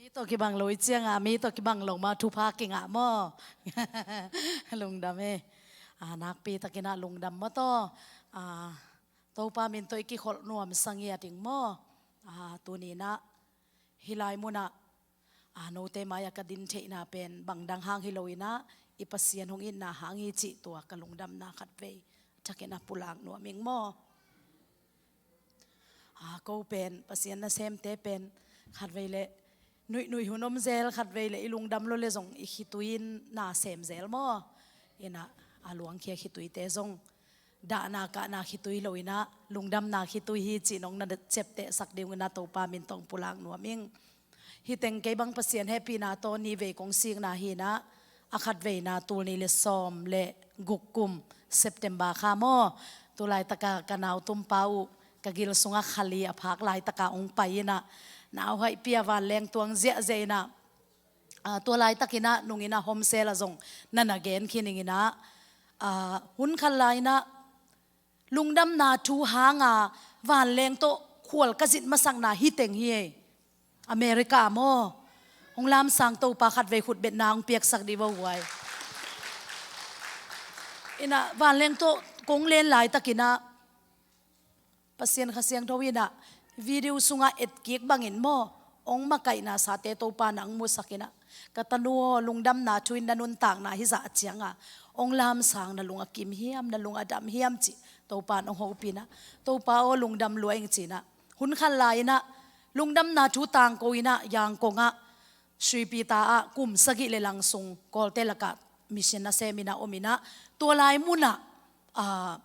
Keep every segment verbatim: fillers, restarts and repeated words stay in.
Mi tawh kibang lo i cianga, mi tawh kibang lo ma thupha kingah maw? Lungdam e. A, nakpi takinah lungdam maw taw. A, Topa min tawh i kikholh nuam sangia ding maw? A, tuninah hih lai munah, a, note mai-ah ka din theihna pen bangdang hang hi loinah i Pasian hong itna hang hi cih tua ka lungdamna khatvei thakinah pulak nuam ing maw? A, ko pen Pasian nasemte pen khatvei le nuihnuih hun om zel, khatvei le i lungdam lo le zong i khitui in na sem zel maw? Inah a luangkhia khituite zong dahna kahna khitui loinah lungdamna khitui hi cih nong na ciaptehsak ding inah Topa min tawh pulak nuam ing. Hih teng kei bang Pasian hehpihna tawh nihvei kong sikna hinah, a khatveina tul nih le sawm le guk kum September kha maw? Tu laitaka ka nautumpa uh ka gil sungah khali a phak laitaka hong pai inah, nauhaihpia vanleng tuang ziahziah inah, a, tua laitakinah nunginah homsel a zong na na gen khin ing inah, a, hun khat lai inah lungdamna thu hanga vanleng tawh khual ka zin masakna hih teng hi ei. America maw? Hong lamsang Topa khatvei khutbetna hong piaksak dih vaw huai. Inah vanleng tawh kong len laitakinah Pasian Kha Siangtho inah video sungah etkik bangin maw, hong makaihna sate Topa nang musak inah, ka tanu aw, lungdamna thu in na nuntakna hizah cianga hong lamsang, na lung a kim hiam, na lung a dam hiam cih Topa nong hopih inah, Topa aw, lungdam lua ing cinah, hun khat lai inah lungdamna thu tangko inah Yangkongah Sri Peter ah kum sagih le lang sung Kawlte lakah mission nasem inah om inah, tua lai munah, a,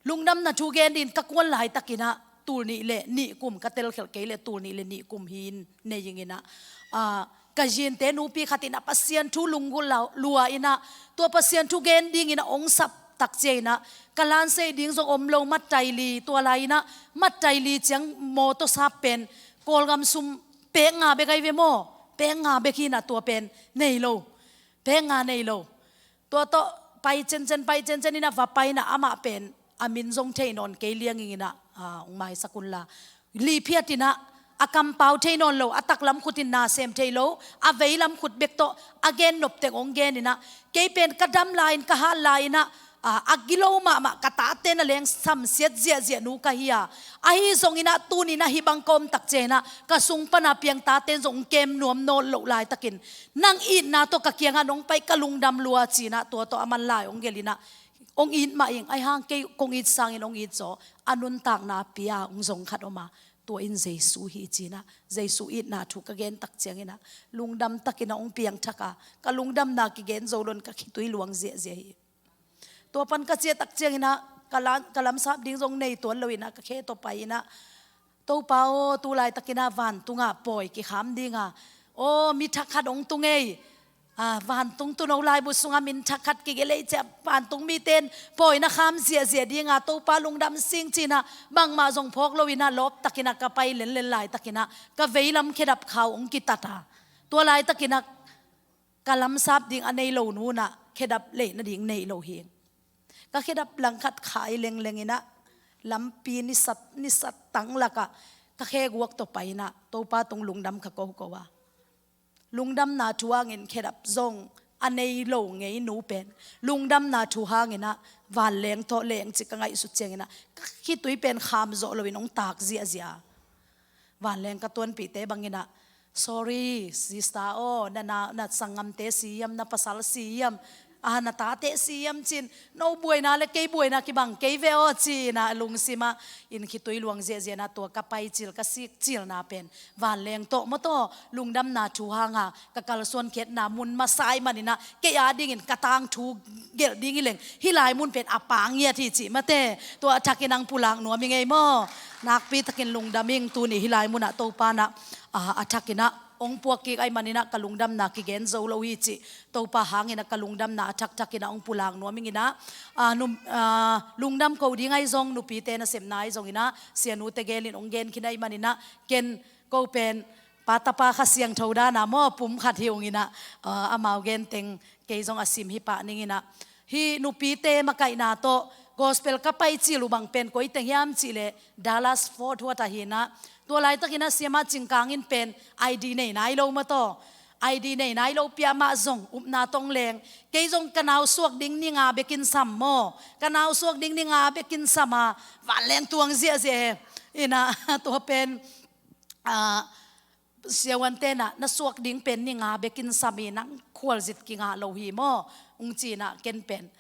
lungdamna thu gen dingin ka kuan laitakinah tul nih le nih kum, ka telkhelh kei le tul nih le nih kum hi-in nei ing inah, a, ka zinte nupi khat inah Pasian thu lunggulh lua inah, tua Pasian thu gen dinginah hong sap takciang inah, ka lanseih ding zong om lo, mattaili, tua lai inah mattaili ciang mawtaw sap pen Kawlgam sum pek nga bek ahi ve maw? Pek nga bek hi inah tua pen nei lo, pek nga nei lo. Tua tawh pai cencen, pai cencen inah va pai inah amah pen a min zong thei nawn kei liang ing inah, a, hong maisak unla, lihphiat inah a kampau thei nawn lo, a taklam khut in na sem thei lo, a veilam khut bek tawh a gen nop teng hong gen inah, kei pen ka dam lai-in ka hat lai inah, a, a gilo mahmah ka tate na leng samsiat ziahziah nu ka hi a, ahi zong inah tuni inah hih bang ka om takciang inah ka sung pana piang tate zong hong kem nuam nawn loh laitakin nang itna tawh ka kiangah nong pai ka lungdam lua cinah, tua tawh a man lai hong gelh inah hong it mah ing. Ahi hang kei kong it sangin hong it zaw, a nuntakna pia hong zong khat om a, tua in Jesu hi cinah, Jesu itna thu ka gen takciang inah lungdam takinah hong piangthak a, ka lungdamna kigen zo loin ka khitui luang ziahziah hi. Tua pan ka ciah takciang inah ka la-, ka lamsap ding zong nei tuan lo inah ka khe tawh pai inah, Topa aw, tu laitakinah vantungah pawi kikham dinga, aw, mi thak khat hong tung ei. A, vantung tuuno laibu sungah min thak khat kigelh ei ciah, vantung mite in pawi na kham ziahziah dinga, Topa lungdam sing cinah bangmah zong phawk lo inah lawp takinah ka pai lenlen laitakinah ka veilam khedap khau hong kitat a, tua laitakinah ka lamsap ding a nei lo nu inah khedap leih nading nei lo hi. Ka khedap langkhat khai lengleng inah lampi nisat, nisat tang lakah ka khe guak tawh pai inah Topa tung lungdam ka koko a, lungdamna thu hangin khedap zong a nei lo ngei nu pen lungdamna thu hang inah vanleng tawh leng cih ka ngaihsut ciang inah ka khitui pen kham zawh loin hong tak ziahziah. Vanleng ka tuanpihte bang inah, "Sorry sister aw, na, na, na sanggamte si hiam, na pasal si hiam, a, na tate si hiam?" ci-in, "No buaina le kei buaina kibang kei ve aw," ci-inah lungsimah in khitui luang ziahziah inah tua ka pai cil, ka sik cilna pen vanleng tawh maw taw lungdamna thu hanga ka kalsuan khiatna mun masa ahih maninah kei adingin ka tangthu gelh ding hi leng hih lai mun pen a pang ngiat hi cih mate, tua a thakin ang pulak nuam ing ei maw? Nakpi takin lungdam ing. Tuni hih lai munah Topa inah, a, a thakinah hong puak kik ahih maninah ka lungdamna kigen zo lo hi cih Topa hanginah ka lungdamna a thakthak inah hong pulak nuam ing inah, a, num-, a, lungdam ko ding ahi zong, nupite nasepna ahi zong inah Sianu Tegel in hong gen khin ahih maninah ken ko pen Pa, Tapa, Kha Siangtho dana maw, pum khat hi ung inah, a, amau genteng kei zong a sim hi pah ning inah. Hih nupite makaihna tawh gospel ka pai cil uh bang pen koi teng hiam cihleh Dallas Fort Worth ah hi inah, Tua laitakin a siama Cingkang in pen I D nei nai lo maw taw. I D nei nai lo piah mah zong upna tawh leng. Kei zong ka nau suak ding ni nga bekin sam maw. Ka nau suak ding ni nga bekin sam a. Vanleng tuang ziahziah e. Ina tua pen, ah, siavuante na, na suak ding pen ni nga bekin sam i nang khualzin kingah lo hi maw. Ung ci-in a ken pen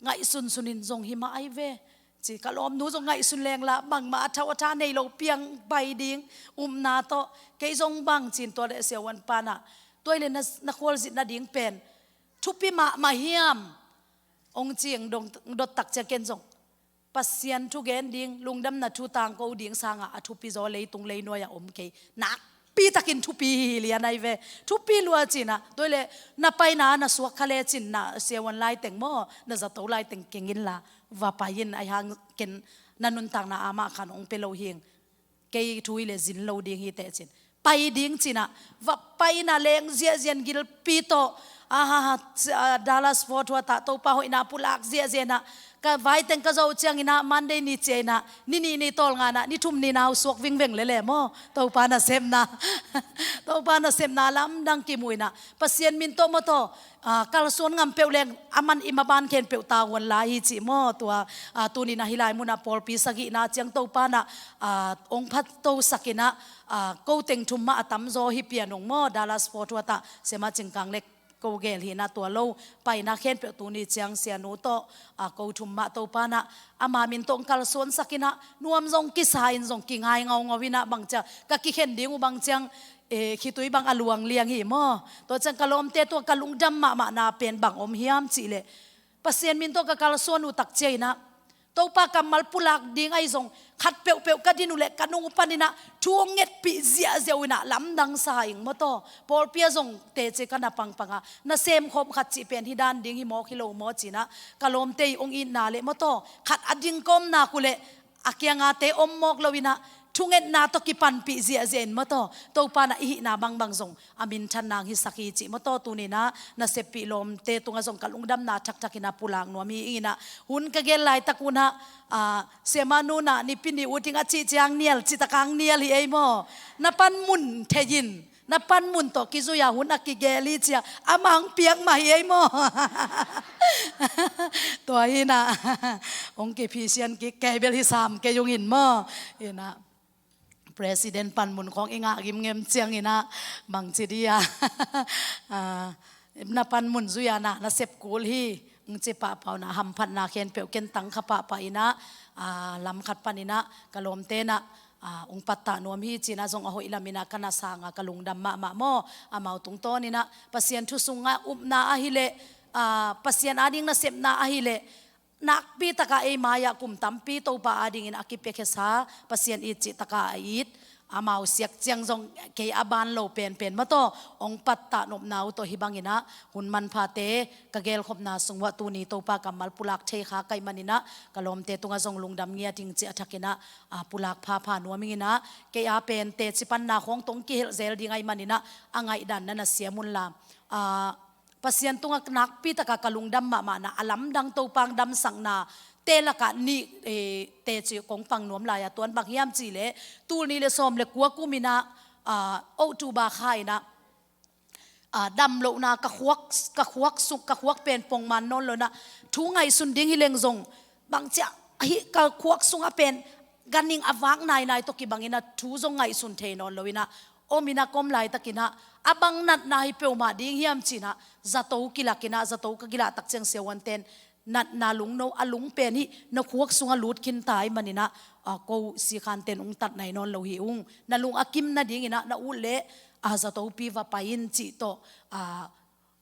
ngaihsun sunin zong hi mah ai ve. Ci ka lawmnu zong ngaihsun leng la, bangmah a thau a tha nei lo piang pai ding, upna tawh, kei zong bang ci-in tua leh siavuan pa na, tua i leh na, na khualzin nading pen thupi mahmah hiam? Ong ci-in dong, dot tak ciang ken zong Pasian thugen ding, lungdamna thu tangko ding sangah a thupi zaw leitung leinuai-ah om kei. Nak pi takin thupi hi lian ai ve. Thupi lua ci-in a, tua i leh na paina na suak kha lecin na siavuan laiteng maw, na zato laiteng keng inla, va pai in, aihang ken na nuntakna amah khan ong pia lo hing. Kei thu i leh zin lo ding hi teh cin. Pai ding ci-in a, va pai in a leng ziahziah in gilpi tawh, aha, ah, Dallas Fort Worth ah Topa hoihna pulak ziahziah in a, ka vaiteng ka zo ciangin a, Monday ni ciah in a, ni nih ni tawlnga in a, ni thum ni nau suak vingveng lele maw. Topa nasepna. Topa nasepna lamdang kimu in a. Pasian min tawh maw taw, ah, kalsuan ngam peuh leng, aman i maban khempeuh tavuan lai hi cih maw. Tua, ah, tuni-in a hih lai munah pawlpi sagihna ciang Topa in a, ah, ong phatto sak in a, ah, ko teng thum mah a tamzaw hi pian ung maw. Dallas Fort Worth ah siama Cingkang le ko gel hi in a, tua lo paina khempeuh tuni ciang sianu tawh, ah, ko thum mah Topa in a, ama min tawh ong kalsuan sak in a, nuam zong kisa in zong kingai ngaungau in a, bang ciang ka kikhen ding uh bang ciang, eh, khitui bang a luang liang hi maw. Tua ciang ka lawmte tawh ka lungdam mahmahna pen bang om hiam cih leh, Pasian min tawh ka kalsuan uh tak ciang in a, Topa kammal pulak ding ahi zong, khat peuhpeuh ka din uh leh ka nung uh panin a thu ong ngetpih ziahziah uh in a, lamdang sa ing maw taw. Pawlpi ah zong teci ka na pangpang a, na semkhawm khat cih pen hih dan ding hi mawk hi lo maw ci-in a, ka lawmte ong itna leh maw taw, khat a ding kawm nak uh leh a kiangah te om mawk lo in a, thungetna tawh kipanpih ziahziah in maw taw, Topa in a i hihna bangbang zong a minthan nang hisak hi cih maw taw. Tuni-in a na seppih lawmte tungah zong ka lungdamna thakthak in a pulak nuam hi ing in a, hun ka gel laitak un a, ah, siamanu in a nipi ni ut ing a cih ciang nial, citak ang nial hi ei maw. Na panmun thei in, na panmun tawh kizui a hun a kigel hi ci-a, a mang piak mah hi ei maw. Tua hi in a, ong kiphisian kik kei bel hi sam kei ung in maw. In a, President panmun khawng i ngah gimgem ciang in a, bangci dia, ah, na panmun zui-a na, na sep kul hi, ong ci pahpah un a, hamphatna khempeuh ken tang kha pahpah in a, ah, lam khat panin a ka lawmte in a, ah, ong pattah nuam hi ci-in a zong a hoih lam in a ka na sang a, ka lungdam mahmah maw. Amau tungtawn in a Pasian thu sungah upna ahih leh, ah, Pasian ading nasepna ahih leh, nakpi tak a ei mai-ah kum tampi Topa adingin a kipiakhia sa, Pasian it cih tak a a it, amau siak ciang zong kei a ban lo penpen maw taw, ong pattah nopna uh tawh hih bangin a hun manphate ka gelkhopna sung uah tuni Topa kammal pulak thei kha ka hih manin a, ka lawmte tungah zong lungdam ngiat ing cih a thak in a, ah, pulak phapha nuam ing in a, kei a pen teci panna khawng tawh ong kihelh zel ding ahih manin a, a ngaihdan na na siam un la, ah, Pasian tungah nakpi tak a ka lungdam mahmahna, a lamdang Topa ong damsaknate lakah nih, eh, teci kong pang nuam lai a, tua in bang hiam cih leh, tul nih leh sawm leh kua kum in a, ah, October kha in a, ah, damlohna ka khuak, ka khuak sung, ka khuak pen pongman nawn lo in a, thu ngaihsun ding hi leng zong, bangci a, hih ka khuak sungah pen ganhing a vak nainai tawh kibang in a, thu zong ngaihsun thei nawn lo in a, om in a, ka om laitak in a, a bang natna hi peuhmah ding hiam ci-in a, zato kilak in a, zato ka kilak tak ciang siavuante'n natna lungno, a lung pen hih na khuak sungah lut khin ta ahih manin a, ah, ko sikhante'n ong tat nai nawn lo hi ung, na lung a kim nadingin a, na ut leh, ah, zatopi va pai in cih tawh, ah,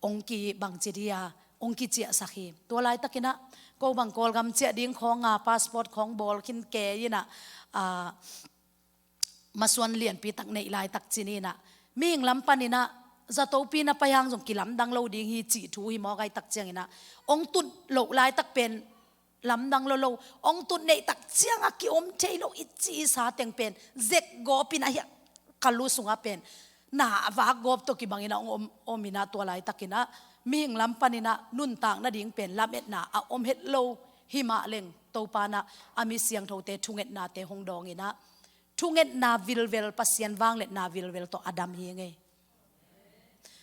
ong kibangci dia, ong kiciahsak hi. Tua laitak in a, ko bang Kawlgam ciah ding khawng a, passport khawng bawl khin kei in a, ah, masuan lianpi tak neih laitak ci-in a, mihing lam panin a, zatopi na pai hang zong kilamdang lo ding hi cih thu hi mawk ahih tak ciangin a, ong tut loh laitak pen lamdang lo lo, ong tut neih tak ciang a ki-om thei lo i ci i sa teng pen zek gawp in a, hih a ka lu sungah pen na a vak gawp tawh kibang in a ong om, om in a, tua laitak in a, mihing lam panin a nuntak nading pen lametna a om het lo hi mah leng, Topa in a, a mi siangthote thungetnate hong dawng in a, thungetna vilvel, Pasian vangliatna vilvel tawh a dam hi ngei.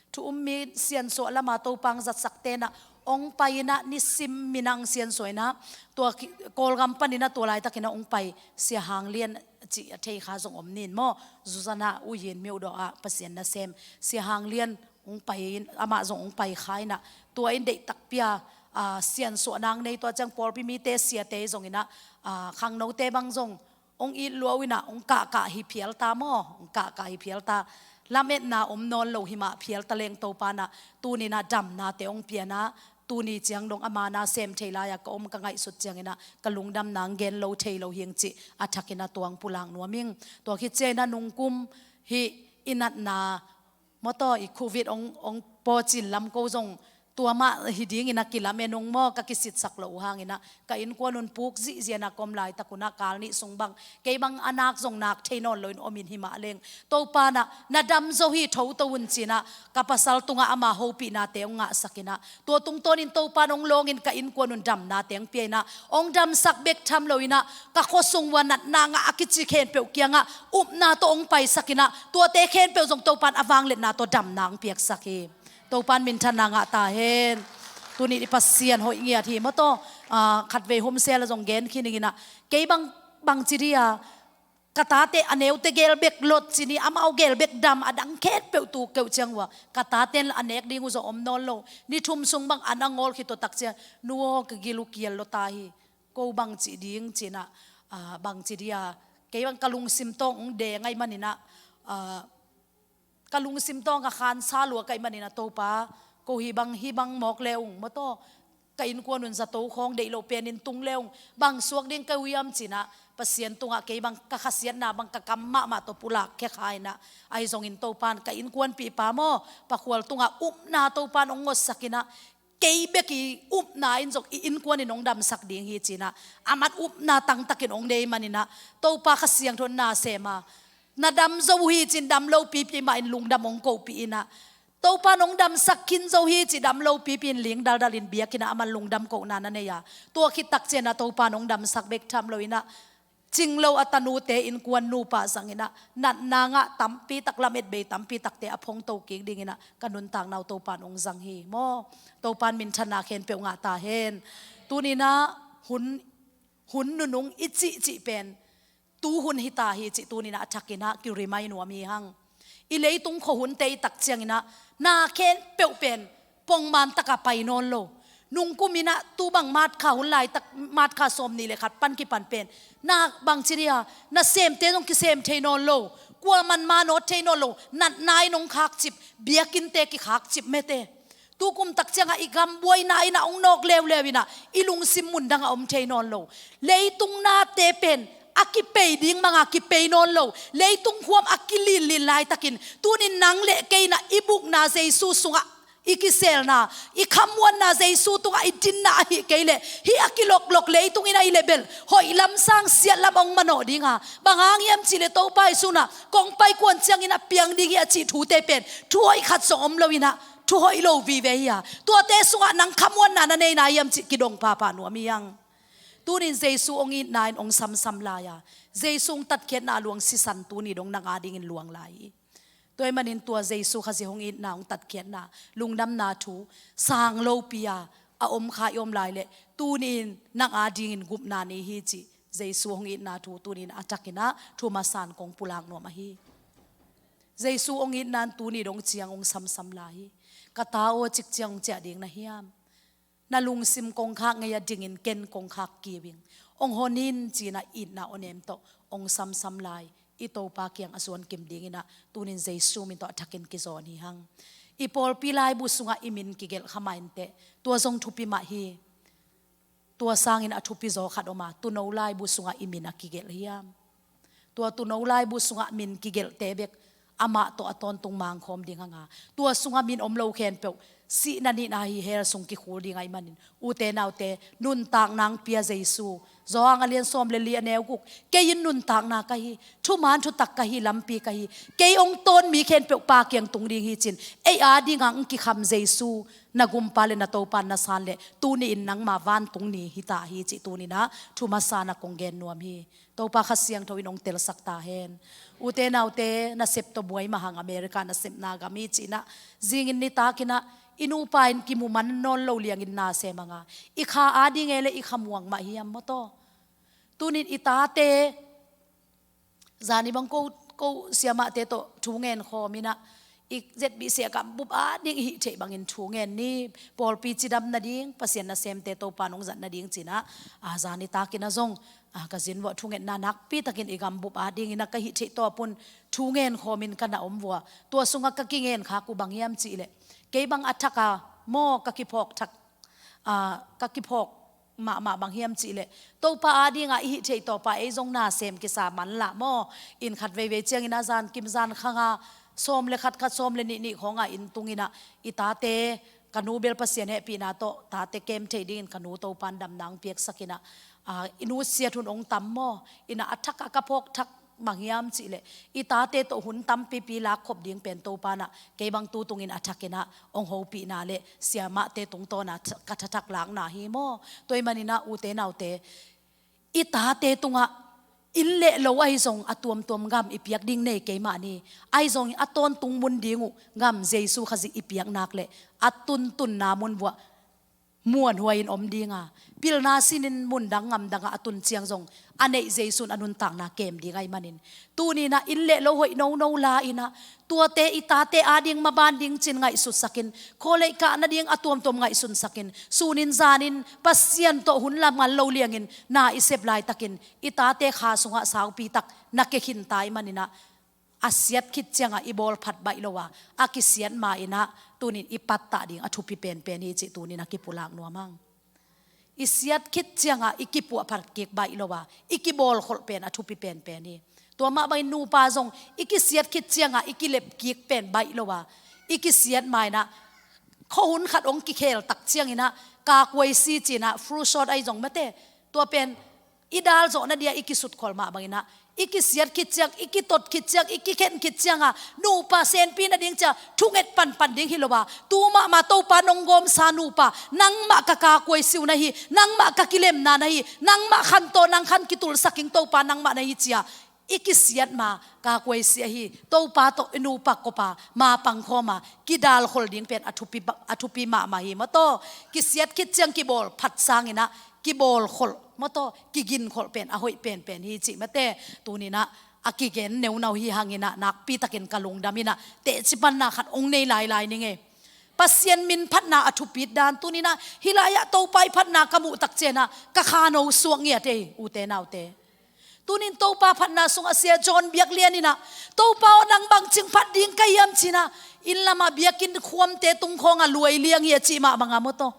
Thu um mi siansuah lama Topa hong zatsak tenah hong pai inah nisim minang siansuah inah tua ki-, Kawlgam paninah tua laitakinah hong pai Sia Hang Lian cih a thei kha zong om nin maw. Zuzana uyin miuhdawh ah Pasian nasem Sia Hang Lian hong pai in, amah zong hong pai kha inah tua in deihtakpia, a, siansuah nang nei tua ciang pawlpi mite siate zong inah, a, khangnote bang zong hong it lua uh inah hong kahkah hi phial ta maw, hong kahkah hi phial ta. Lametna om nawn lo hi mah phial ta leng Topa inah tuninah damnate hong pianah tuni ciang dong ama nasem thei lai-ah ka om ka ngaihsut cianginah ka lungdamna hong gen lo thei lo hi ing cih a thakinah tua hong pulak nuam ing. Tua khit cianginah nungkum hih i natna mawtaw i covid hong, hong pawcin lam ko zong tua mah hi dingin a kilamen ung maw, ka kisitsak loh uh hanginah ka innkuan un puk zihzianah ka om laitak unah kal nih sung bang kei bang a nak zong nak thei nawn loin omin hi mah leng Topa inah na dam zo hi, thoto un cinah ka pasal tungah ama hopihnate hong ngahsakinah tua tungtawnin Topa in hong lawngin ka innkuan un damnate hong pia inah hong damsak bek tham lo inah ka khuasung uh a natna ngah a kici khempeuh kiangah upna tawh hong paisak inah tuate khempeuh zong Topa in a vangliatna tawh damna hong piaksak hi. Topa in minthanna ngah ta hen. Tuni i Pasian hoih ngiat hi mawtaw. Ah, khatvei hum sela zong gen khin ing inah kei bang, bangci dia ka tate a neute gel bek lot cini amau gel bek dam a dang khempeuh tu keuh ciang uh a ka taten a nek ding uh zong om nawn lo. Ni thum sung bang an a ngawl khit tua tak ciang nu aw ka gil uh kial lo ta hi. Ko bangci ding cinah, ah, bangci dia kei bang ka lungsim tawng hong deng ahi maninah, ah, ka lungsim tawng a khansa lua ka hih maninah Topa ko hih bang hih bang mawk le ung mawtaw ka innkuan un zato khawng deih loh penin tung le ung bang suak ding ka uh hiam cinah Pasian tungah kei bang ka khasiatna bang ka kam mahmah tawh pulak khia kha inah ahi zongin Topa in ka innkuanpihpa maw Pakhual tungah upna Topa in hong ngotsak inah kei bek i upna in zong i innkuan in hong damsak ding hi cinah amat upna tangtakin hong nei maninah Topa Kha Siangtho in na sem a na dam zo uh hi cin dam lopipi mah in lungdam hong kopih inah Topa in hong damsak khin zo hi ci dam lopipi in ling daldalin biakinnah aman lungdam kohna na nei a tua khit tak cianah Topa in hong damsak bek tham lo inah cing lo a tanute innkuan nupa zanginah natna ngah tampi tak lamet bei tampi takte a phongto kik dinginah ka nuntakna uh Topa in hong zang hi maw. Topa in minthanna khempeuh ngah ta hen. Tuninah hun, hun nunung i cihcih pen tu hun hi ta hi cih tuninah a thakinah ki-remind nuam hi hang. I leitung khuahunte i tak cianginah na khempeuh pen pongman taka pai nawn lo. Nungkuminah tu bang matkha hun laitak matkha sawm nih le khat pan kipan pen na bangci dia na semte zong kisem thei nawn lo. Kuaman manawt thei nawn lo. Natna in hong khakcip, biakinte kikhakcip mete. Tukum tak ciangah i gam buaina inah hong nawk leuleu inah i lungsim mundangah om thei nawn lo. Leitung nate pen a kipei ding manga kipei nawn lo. Leitung khuam a kilinlin laitakin tunin nang le kei inah i bukna Jesu sungah i kiselna, i khamuanna Jesu tungah i dinna ahi kei leh hih a kiloklok leitung inah i lebel hoih lam sang siat lam hong manawh dinga bang hang hiam cihleh Topa Jesu inah kong pai kuan ciangin a piang ding hi a cih thute pen thu hoih khat zong om lo inah thu hoih lo vive hi a tuate sungah nang khamuanna na neina hiam cih kidong phapha nuam hi hang. Tunin Jesu hong itna in hong samsam lai a Jesu hong tatkhiatna luang sisan tuni dong nang adingin luang lai hi. Tua ahih manin tua Jesu Khazih hong itna hong tatkhiatna lungdamna thu sang lopi a a om kha i om lai leh tuni in nang adingin gupna nei hi cih Jesu hong itna thu tuni in a thakinah thu masan kong pulak nuam ahi. Jesu hong itna in tuni dong ciang hong samsam lai hi. Ka ta aw, cik ciang hong ciah ding na hiam? Na lungsim kongkhak ngei a dingin ken kongkhak kiu ing. Hong hon in cinah itna awnem tawh hong samsam lai i Topa kiang a zuan kim dinginah tunin Jesu min tawh a thakin kizawn hi hang. I pawlpi laibu sungah i min kigelh kha mah inteh tua zong thupi mah hi. Tua sangin a thupi zaw khat om a, tuuno laibu sungah i min a kigelh hiam? Tua tuuno laibu sungah min kigelhte bek amah tawh a tawntung mangkhawm ding hanga tua sungah min om lo khempeuh sihna nihna hi hell sung kikhul ding ahih manin ute naute nuntak nang pia Jesu Johan a lian sawm le li a neu guk, kei in nuntakna ka hi, thuman thutak ka hi, lampi ka hi, kei hong tawn mi khempeuh Pa kiang tung ding hi ci-in ei adingah hong kikham Jesu na gumpa le na Topa na san leh tuni-in nangma vantung ni hi ta hi cih tuni-in ah thu masa-in ah kong gen nuam hi. Topa Kha Siangtho in hong telsak ta hen. Ute naute, nasep tawh buai mah hang, America nasepna gam hi ci-in ah, zingin nitakin ah i nupa in kimu man nawn lo liangin na sem hang a, i kha ading e leh i kha muang mah hiam maw taw. Tuni-in i tate, zani bang ko, ko siamahte tawh thu ngen khawm in ah, i Z B C a gambup ading i hih theih bangin thu ngen ni. Pawlpi cidam nading, Pasian nasemte Topa in hong zat nading ci-in ah, a, zani takin ah zong, a, ka zin vuah thungetna nakpi takin i gambup adingin ah ka hih theih tawp un thu ngen khawmin ka na om vuah. Tua sungah ka kingen khak uh bang hiam cih leh, kei bang a thak a maw, ka kiphawk thak, a, ka kiphawk mahmah bang hiam cih leh, Topa adingah i hih theih tawp a ei zong na sem kisa man lah maw. Inn khat veivei ciangin ah zan kim zan khang a, sawm le khat, khat sawm le nih, nih khawng a inn tungin ah, i tate, ka nu bel Pasian hehpihna tawh tate kem thei dingin ka nu Topa in damna hong piaksak in ah, a, i nusiat hun hong tam maw. In ah a thak a ka phawk thak bang hiam cih leh, i tate tawh hun tampipi lak khop ding pen Topa in ah kei bang tu tungin a thakin ah hong hopihna le siamahte tungtawn a th-, ka thathak lakna hi maw. Tua ahih manin ah ute naute, i tate tungah inn le lo ahi zong a tuamtuam gam i piak ding nei kei mah ni. Ahi zongin a tawntung mun ding uh gam Jesu Khazih i piak nak leh a tuntunna mun vuah muanhuai-in om ding a, pilna sinin mundang ngamdangah a tun ciang zong a neih Jesu in a nuntakna kem ding ahih manin, tuni-in ah inn le lo hoih nono la-in ah, tuate i tate ading maban ding ci-in ngaihsutsakin, khawleih kah nading a tuamtuam ngaihsunsakin, sunin zanin Pasian tawh hun la man lo liangin na i sep laitakin i tate kha sungah saupi tak na ke khin ta ahih manin ah, a siat khit ciangah i bawl phat baih lo a, a kisiat ma-in ah tuni-in i pattah ding a thupi penpen hi cih tuni-in a kipulak nuam hang. I siat khit ciangah i kipuah phat kik baih lo a, i kibawlkholh pen a thupi penpen hi. Tua mah bangin nupa zong i kisiat khit ciangah i kilep kik pen baih lo a, i kisiat ma-in ah khuahun khat hong kikhel tak ciangin ah, kakuaisi ci-in ah, flu shot ahi zong mate, tua pen i dal zawhna dia i kisutkhol mah bangin ah, i kisiat khit ciang, i kitot khit ciang, i kikhen khit ciangah, nupa senpi nading ciang thunget panpan ding hi lo a, tu mahmah Topa nong gawmsa nupa, nangmah ka kakuaisi uh na hi, nangmah ka kilemna na hi, nangmah khantawn nang khan kitulsak ing Topa nangmah na hi ci-a i kisiat ma, kakuaisi ahi Topa tawh i nupa kop a, mapang khawm a, kidalkhol ding pen a thupi ba-, a thupi mahmah hi maw taw. Kisiat khit ciang kibawl phat sangin ah, kibawlkholh maw taw, kiginkholh pen a hoih penpen hi cih mate. Tuni-in ah a kigen neunau hi hangin ah nakpi takin ka lungdam in ah, teci panna khat hong nei lailai ning e. Pasian min phatna a thupit dan, tuni-in ah hih lai-ah Topa i phatna ka muh tak ciangin ah ka kha no suak ngiat e, ute naute. Tuni-in Topa phatna sungah Sia John Biak Lian in ah, "Topa aw, nang bangcing phat ding ka hiam?" ci-in ah, inn lamah biakinn khuamte tung khawngah luai liang hi a cih mah bangah maw taw.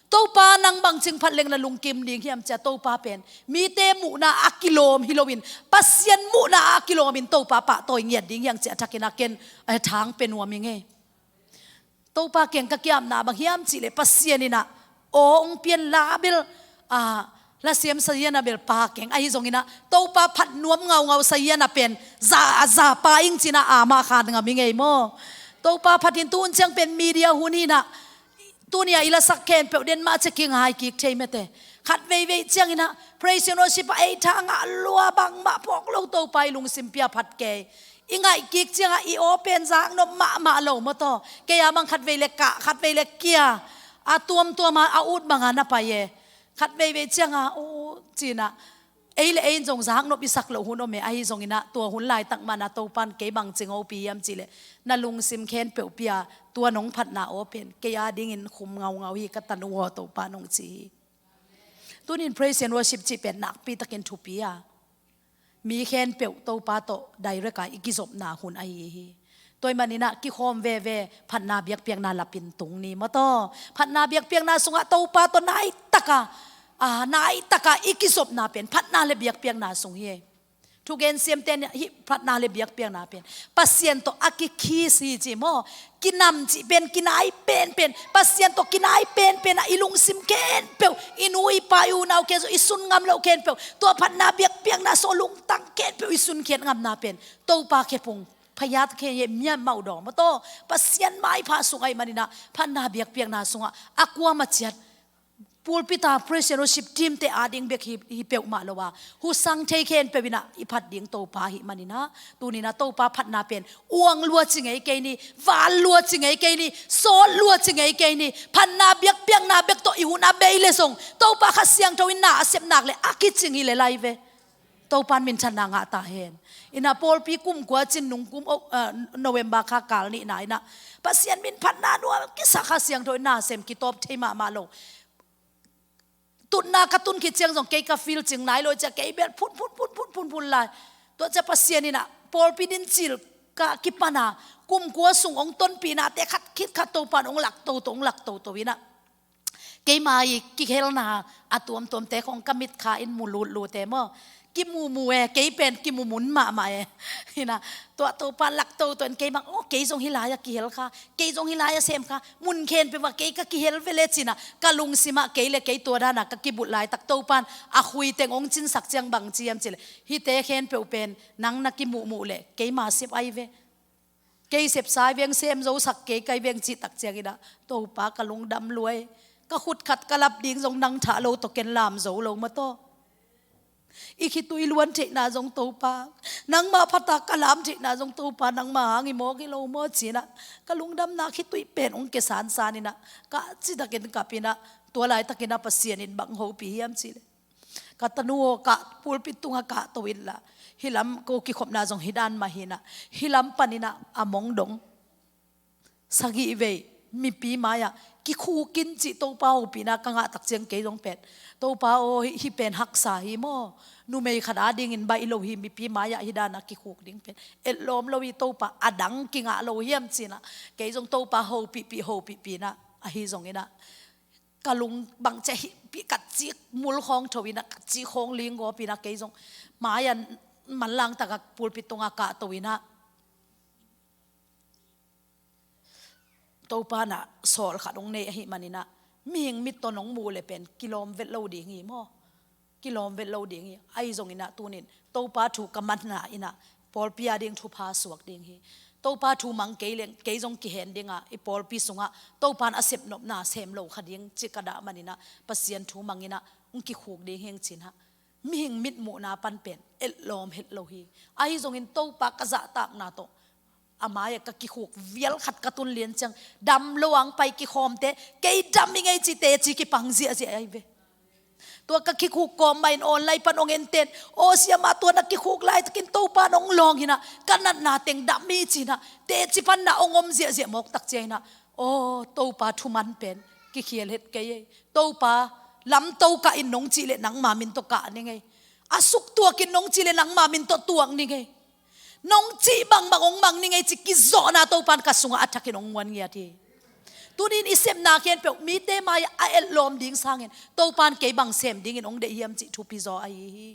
"Topa, nang bangcing phat leng na lungkim ding hiam?" ci-a Topa pen mite muhna a kilawm hi loin, Pasian muhna a kilawmin Topa pahtawi ngiat ding hi hang ci-a thakin ah ken, eh, thang pia nuam ing e. Topa kiang ka kiapna bang hiam cih leh Pasian in ah aw hong pian la bel, ah, lasiam sazian a bel pa keng ahi zongin ah, Topa phat nuam ngaungau sazian a pen za, a za pa ing ci-in ah amah khan ngam ing e maw. Topa phat in tu hun ciang pen media hun hi-in ah, tuni-a i lasak khempeuh den mah ciang kingai kik thei mate. Khat veivei ciangin ah praise and worship ah ei tha ngah lua, bangmah phawk lo, Topa i lungsim pia phat kei. I ngaih kik ciangah i aw pen zaknop mahmah lo maw taw. Kei a bang khat vei le kah, khat vei le kia, a tuamtuam a, a ut banga na pai e. Khat veivei ciangah, "Aw," ci-in ah, ei le ei in zong zaknop i sak loh hun om e, ahi zongin ah tua hun laitak mah in ah Topa in kei bangcing hopih hiam cih leh, "Na lungsim khempeuh pia, tua nong phatna aw pen kei adingin khum ngaungau hi, ka tanu aw," Topa in hong ci hi. Tuni-in praise and worship cih pen nakpi takin thupi a, mi khempeuh Topa tawh direct a i kizopna hun ahi hi. Tua ahih manin ah kikhawm veve, phatna biakpiakna lapin tung ni maw taw. Phatna biakpiakna sungah Topa tawh naitak a, a, naitak a i kizopna pen phatna le biakpiakna sung hi e. Thugen siamte in hih phatna le biakpiakna pen Pasian tawh a kikhis hi ci maw? Kinam cih pen, kinai penpen, Pasian tawh kinai penpen ah i lungsim khempeuh, i nu i pa i unau khempeuh, i sun ngam loh khempeuh, tua phatna biakpiakna sung lungtang khempeuh i sunkhiat ngamna pen Topa khephung, phayat khe ye mian mau dawm maw taw. Pasian maipha sung ahih manin ah phatna biakpiakna sungah a kuamah ciat pulpit ah praise and worship team te ading bek hi, hi peuhmah lo a, husang thei khempeuh in ah i phat ding Topa ahih manin ah, tuni in ah Topa phatna pen uang lua ci ngei kei ni, val lua ci ngei kei ni, sawt lua ci ngei kei ni. Phatna biakpiakna bek tawh i hun a bei leh zong Topa Kha Siangtho in na a sep nak leh a kicing hi lel lai ve. Topa'n minthanna ngah ta hen. In ah pawlpi kum kua cin nung kum, oh, ah, November kha kal nihna in ah Pasian min phatna nuam kisa, Kha Siangtho in na sem kitawp thei mahmah lo. Tutna ka tun khit ciang zong kei ka feel cing nai lo cia, kei bel phun phun phun phun phun phun lai. Tua cia Pasian in ah pawlpi din cil ka kipan a, kum kua sung hong tonpihnate khat khit khat Topa'n hong lak toto, hong lak toto in ah keima i kihelna a tuamtuamte khong ka mitkha in mu lutlut e maw? Kimumu e, kei pen kimumun mahmah e. Hi na, tua Topa lak toto in keima, oh, kei zong hih lai-ah kihel kha, kei zong hih lai-ah sem kha, mun khempeuh ah kei ka kihel ve le ci-in ah ka lungsim ah kei le kei tua dan ah ka kibulh laitak Topa'n a khuiteng hong cinsak ciang bang ci hiam cih leh, hihte khempeuh pen nang na kimuhmuh leh keima sep ahi ve. Kei sepsa hi veng, sem zosak kei ka hi veng cih tak ciangin ah Topa ka lungdam lua hi. Ka khut khat ka lap ding zong nang thah lo tawh ken lam zo lo maw taw. I khitui luan theihna zong Topa, nangmah phat a ka lam theihna zong Topa, nangmah hang hi mawk hi lo maw ci-in ah ka lungdamna khitui pen hong kia sansan in ah ka citakin kap in ah, tua laitakin ah Pasian in bang hopih hiam cih leh, ka tanu aw, kah, pulpit tungah kahto inla, hih lam ko kikhopna zong hih dan mah hi-in ah, hih lam panin ah a mong dong sagih vei mipi mai-ah kikhuk in cih Topa hopihna ka ngah tak ciang kei zong pen, Topa aw, hih, hih pen haksa hi maw? Numei khat adingin baih lo hi, mipi mai-ah hih dan ah kikhuk ding pen etlawm lo hi Topa, a dang kingah lo hiam ci-in ah kei zong Topa hopihpih, hopihpih in ah, ahi zongin ah ka lung bang ci a hih pi, ka cik mul khawng tho in ah, ka cik khawng ling gawp in ah, kei zong mai-ah manlang tak ah pulpit tungah kahto in ah, Topa'n ah sawl khat hong nei ahih manin ah, mihing mit tawh nong muh leh pen kilawm vet lo ding hi maw? Kilawm vet lo ding hi. Ahi zongin ah tunin Topa thu ka manna in ah pawlpi ading thupha suak ding hi. Topa thu mang kei leng kei zong kihen ding a, i pawlpi sungah Topa'n a sep nopna sem lo kha ding cih ka dah manin ah Pasian thu mang in ah hong kikhuk ding hi ing ci-in ah, mihing mitmuhna pan pen etlawm het lo hi. Ahi zongin Topa ka zahtakna tawh a mai-ah ka kikhuk vial khat ka tun lian ciang, dam lo ang pai kikhawmte, kei dam hi ing ei ci teci kipang ziahziah ahi ve. Tua ka kikhuk kawm mah in online pan hong enten, aw siama, tua na kikhuk laitakin Topa'n hong lawng hi-in ah, ka natna teng dam hi ci-in ah, teci pan na hong om ziahziah mawk tak ciangin ah, aw, Topa thu man pen kikhial het kei ei. Topa, lamto kah in nong cih leh nangma min tawh kah ning ei. A suk tuak in nong cih leh nangma min tawh tuak ning ei. Nong cih bangbang hong mang ning ei ci kizawhna Topa'n ka sungah a thakin hong muan ngiat hi. Tunin i sepna khempeuh mite mai-ah a etlawm ding sangin Topa'n kei bang sem dingin hong deih hiam cih thupi zaw ahi hi.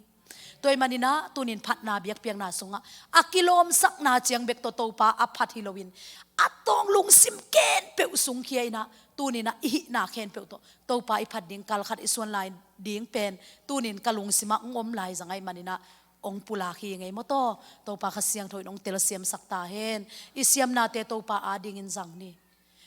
Tua ahih manin ah tunin phatna biakpiakna sungah a kilawmsakna ciang bek tawh Topa a phat hi loin, a tawng lungsim khempeuh sungkhia in ah, tunin ah i hihna khempeuh tawh Topa i phat ding kal khat i suan lai ding pen tunin ka lungsim ah hong om lai zang ahih manin ah hong pulak hi ing ei maw taw. Topa Kha Siangtho in hong telsiamsak ta hen. I siamnate Topa adingin zang ni.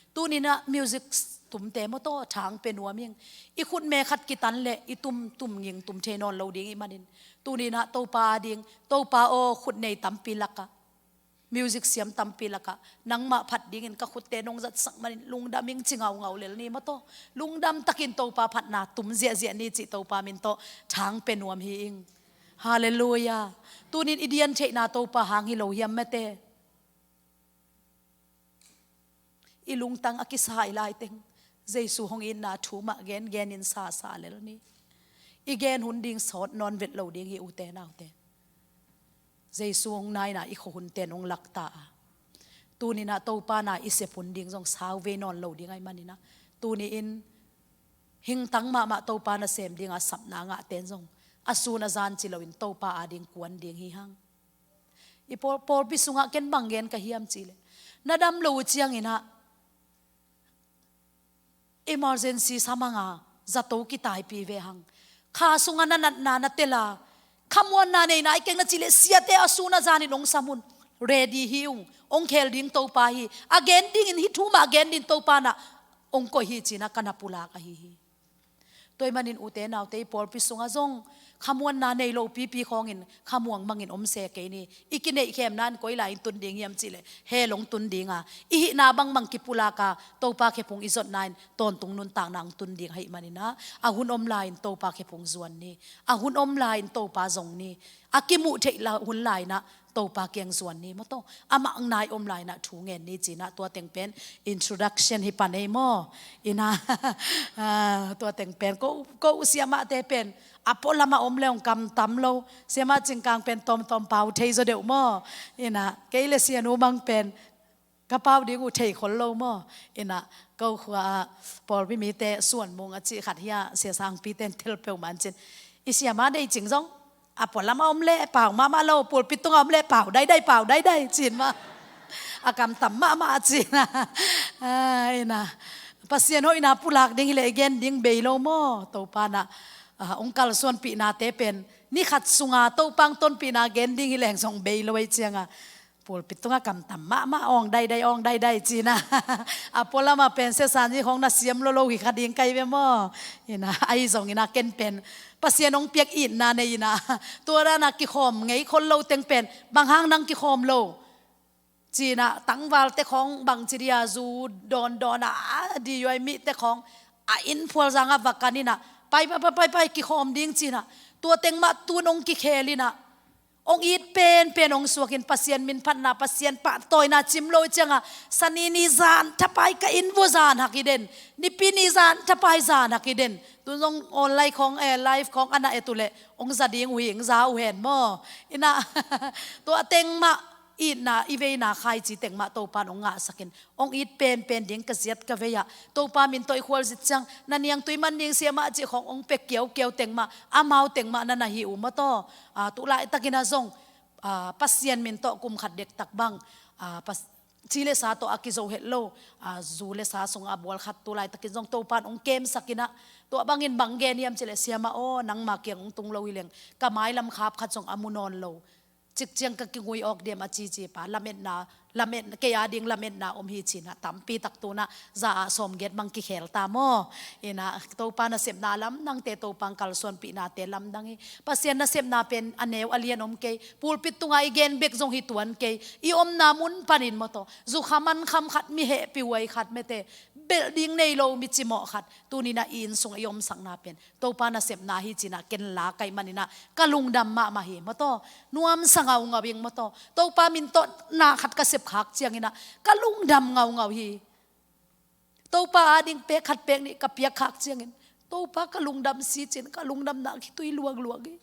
Tunin ah music tumte maw taw, thang pia nuam ing. I khutme khat kitan leh i tum, tum ging tum thei nawn lo ding ahih manin, tunin ah Topa ading, Topa aw, khutnei tampi lakah, music siam tampi lakah nangmah phat dingin ka khutte nong zatsak manin lungdam ing ci ngaungau lel ni maw taw. Lungdam takin Topa phatna tum ziahziah ni cih Topa min tawh thang pia nuam hi ing. Halleluiah. Tunin i dian theihna Topa hang hi lo hiam mate? I lungtang a kisa i laiteng, Jesu hong itna thu mah gengenin sasa lel ni. I gen hun ding sawt nawn vet lo ding hi, ute naute. Jesu hong naina i khuahunte in hong lak ta a, tunin ah Topa na i sep hun ding zong sau vei nawn lo ding ahih manin ah, tuni-in hingtang mahmah Topa nasem dinga sapna ngahte in zong a sun a zan ci loin Topa ading kuan ding hi hang. I pawl, pawlpi sungah ken bang gen ka hiam cih leh, na dam lo uh ciangin ah emergency sam hang a, zato kitaipih ve hang. Kha sungah na natna na tel a, khamuanna nei nai keng na cih leh siate a sun a zanin hong sam un. Ready hi ung, hong khel ding Topa hi. A gen dingin, hih thu mah a gen ding Topa in ah hong koih hi ci-in ah ka na pulak ahi hi. Tua ahih manin ute naute, i pawlpi sungah zong khamuanna nei lo pipi khawngin khamuang mangin om se kei ni. I kineihkhemna in koi lai-in tun ding hiam cih leh hell hong tun ding a, i hihna bangbang kipulak a, Topa khephung i zotna in tawntung nuntakna hong tun ding ahih manin ah, a hun om lai-in Topa khephung zuan ni. A hun om lai-in Topa zong ni. A kimuh theih la hun lai-in ah Topa kiang zuan ni maw, tawh amah nai om lai-in ah thu ngen ni ci-in ah, tua teng pen introduction hi pan ei maw. In ah, ah, tua teng pen ko, ko siamahte pen a pualam ah om le hong kamtam lo. Siamah Cing Kang pen tawmtawm pau thei zaw deuh maw. In ah kei le Sia Nu Mang pen ka pau ding uh thei khol lo maw. In ah ko khua ah pawlpi mite suan mung a cih khat hi a, Sia Sang Pi ten tel peuhmah in cin, i siamah Nei Cing zong a pualam ah om leh pau mahmah lo, pulpit tungah om leh pau daidai, pau daidai ci-in maw. A kamtam mahmah ci-in ah. Ah, in ah Pasian hoihna pulak ding hi leh i gen ding bei lo maw. Topa in ah, ah, hong kalsuanpihnate pen ni khat sungah Topa hong tonpihna gen ding hi leng zong bei lo ahih ciangin ah, pulpit tungah kamtam mahmah, awng daidai, awng daidai ci-in ah. A pualam ah pen Sia San Zi khawng na siam lo lo hi kha ding ka hi ve maw. In ah ahi zongin ah ken pen Pasian hong piak itna nei-in ah, tua dan a kikhawm ngei khol lo teng pen, bang hang nang kikhawm lo ci-in ah, tangvalte khawng bangci dia zu dawndawn a, a D Y mite khawng a inn phualzang ah va kan in ah, pai, pai, pai, pai, pai, kikhawm ding ci-in ah, tua teng mah tun hong kikhel in ah, hong it penpen hong suakin Pasian minphatna, Pasian pahtawina cim lo ahih ciangin ah, Sani ni zan thapai ka inn vua zan hak hi den, Nipi ni zan thapai zan hak hi den. Tun zong online khawng, eh, live khawng a na et uh leh hong za ding uh hi, hong za uh hen maw. In ah tua teng mah itna, i veina khaici teng mah Topa in hong ngahsakin, hong it penpen ding ka ziat ka vei ah, Topa min tawh i khualzin ciang, na niangtui man ding siamah cih khawng hong pia kiaukiau teng mah, amau teng mah na na hi uh maw tawh. Ah, tu laitakin ah zong, ah, Pasian min tawh kum khat dektak bang, ah, Pas-, ci le sa tawh a kizo het lo, ah, zu le sa sungah a bawl khat tu laitakin zong Topa in hong kemsakin ah, tua bangin bang gen hiam cih leh, siamah aw, nangma kiang hong tung lo hi leng ka mailam khap khat zong a mu nawn lo. Cikciang ka kingui awk diam a cici pa, lametna, lamet, kei ading lametna om hi ci-in ah, tampi tak tun ah za ah sawmgiat bang kikhel ta maw. In ah Topa nasepna lamdangte, Topa hong kalsuanpihnate lamdang hi. Pasian nasepna pen a neu a lian om kei. Pulpit tungah i gen bek zong hi tuan kei. I omna mun panin maw tawh, zukha mankham khat, mi hehpihhuai khat, mete, belh ding nei lo mi cimawh khat, tuni-in ah i inn sungah i omsakna pen Topa nasepna hi ci-in ah ken la ka hih manin ah ka lungdam mahmah hi maw tawh. Nuamsa ngaungau ing maw tawh. Topa min tawh na khat ka sep khak ciangin ah ka lungdam ngaungau hi. Topa ading pek khat pek nih ka piak khak ciangin, Topa, ka lungdam si ci-in, ka lungdamna khitui luangluang hi.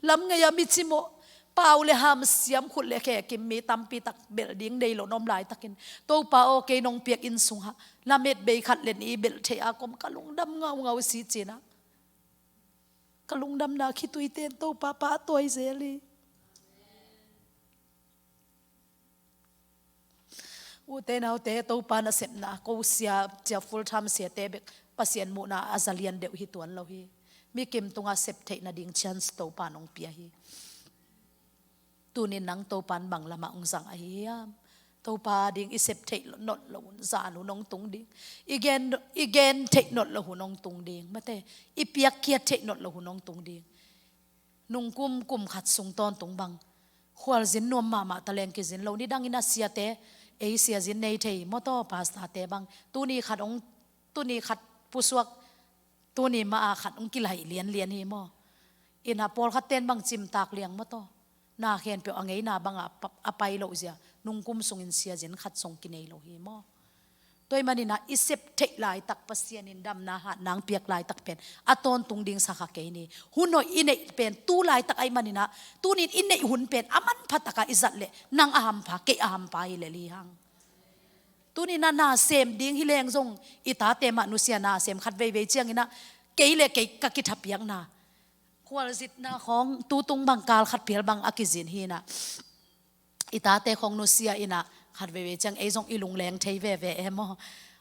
Lam ngei-a mi cimawh, pau le ham siam, khut le khe kim, mi tampi tak belh ding nei lo na om laitakin, Topa aw, kei nong piak inn sungah lamet bei khat le nih i belh theih a kawm ka lungdam ngaungau si ci-in ah, ka lungdamna khituite in Topa pahtawi zel hi. Ute naute, Topa nasepna, ko sia, cia full time siate bek Pasian muhna a za lian deuh hi tuan lo hi. Mi kim tungah sep theih nading chance Topa in hong pia hi. Tuni-in nang Topa in bang lamah hong zang ahi hiam? Topa ading i sep theih nolh loh hun zan hun hong tung ding. I gen, i gen theih nolh loh hun hong tung ding. Mate, i piakkhiat theih nolh loh hun hong tung ding. Nungkum kum khat sung tawntung bang khualzin nuam mahmah taleng kizin lo. Nidangin a siate, ei siazin nei thei maw tawh, pastorte bang. Tuni khat hong, tuni khat pusuak, tuni mah a khat hong kilaih lianlian hi maw. Inn ah pawlkhatte in bang cimtak liang maw tawh. Na khempeuh a ngeina bangah a pa-, a pai loh zia, nungkum sungin siazin khat zong kinei lo hi maw. Tua ahih manin ah i sep theih laitak, Pasian in damna hatna hong piak laitak pen a tawntung ding sa kha kei ni. Hun hoih i neih pen tu laitak ahih manin ah, tuni-in i neih hun pen a manpha takah i zat leh, nang a hampha, kei a hampha hi lel hi hang. Tuni-in ah na sem ding hi leng zong, i tate mah nusia na sem khat veivei ciangin ah, kei le kei ka kithapiakna, Khualzinna khawng tutung bang kal khat phial bang a kizin hi inah, i tate khawng nusia inah, khat veivei ciang ei zong i lungleng thei veve e maw?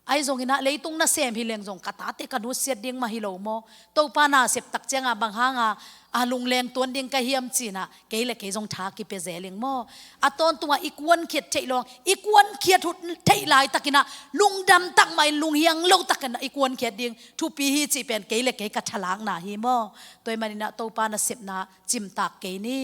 Ahi zong inah leitung nasem hi leng zong ka tate ka nusiat ding mah hi lo maw? Topa nasep tak cianga bang hanga a lungleng tuan ding ka hiam ci inah kei le kei zong tha kipia zel ing maw? A tawntungah i kuankhiat theih lawng, i kuankhiat hun theih laitak inah lungdam tak mah in, lunghiang lo tak inah i kuankhiat ding thupi hi cih pen kei le kei ka thalakna hi maw? Tua ahih manin ah Topa nasepna cimtak kei ni.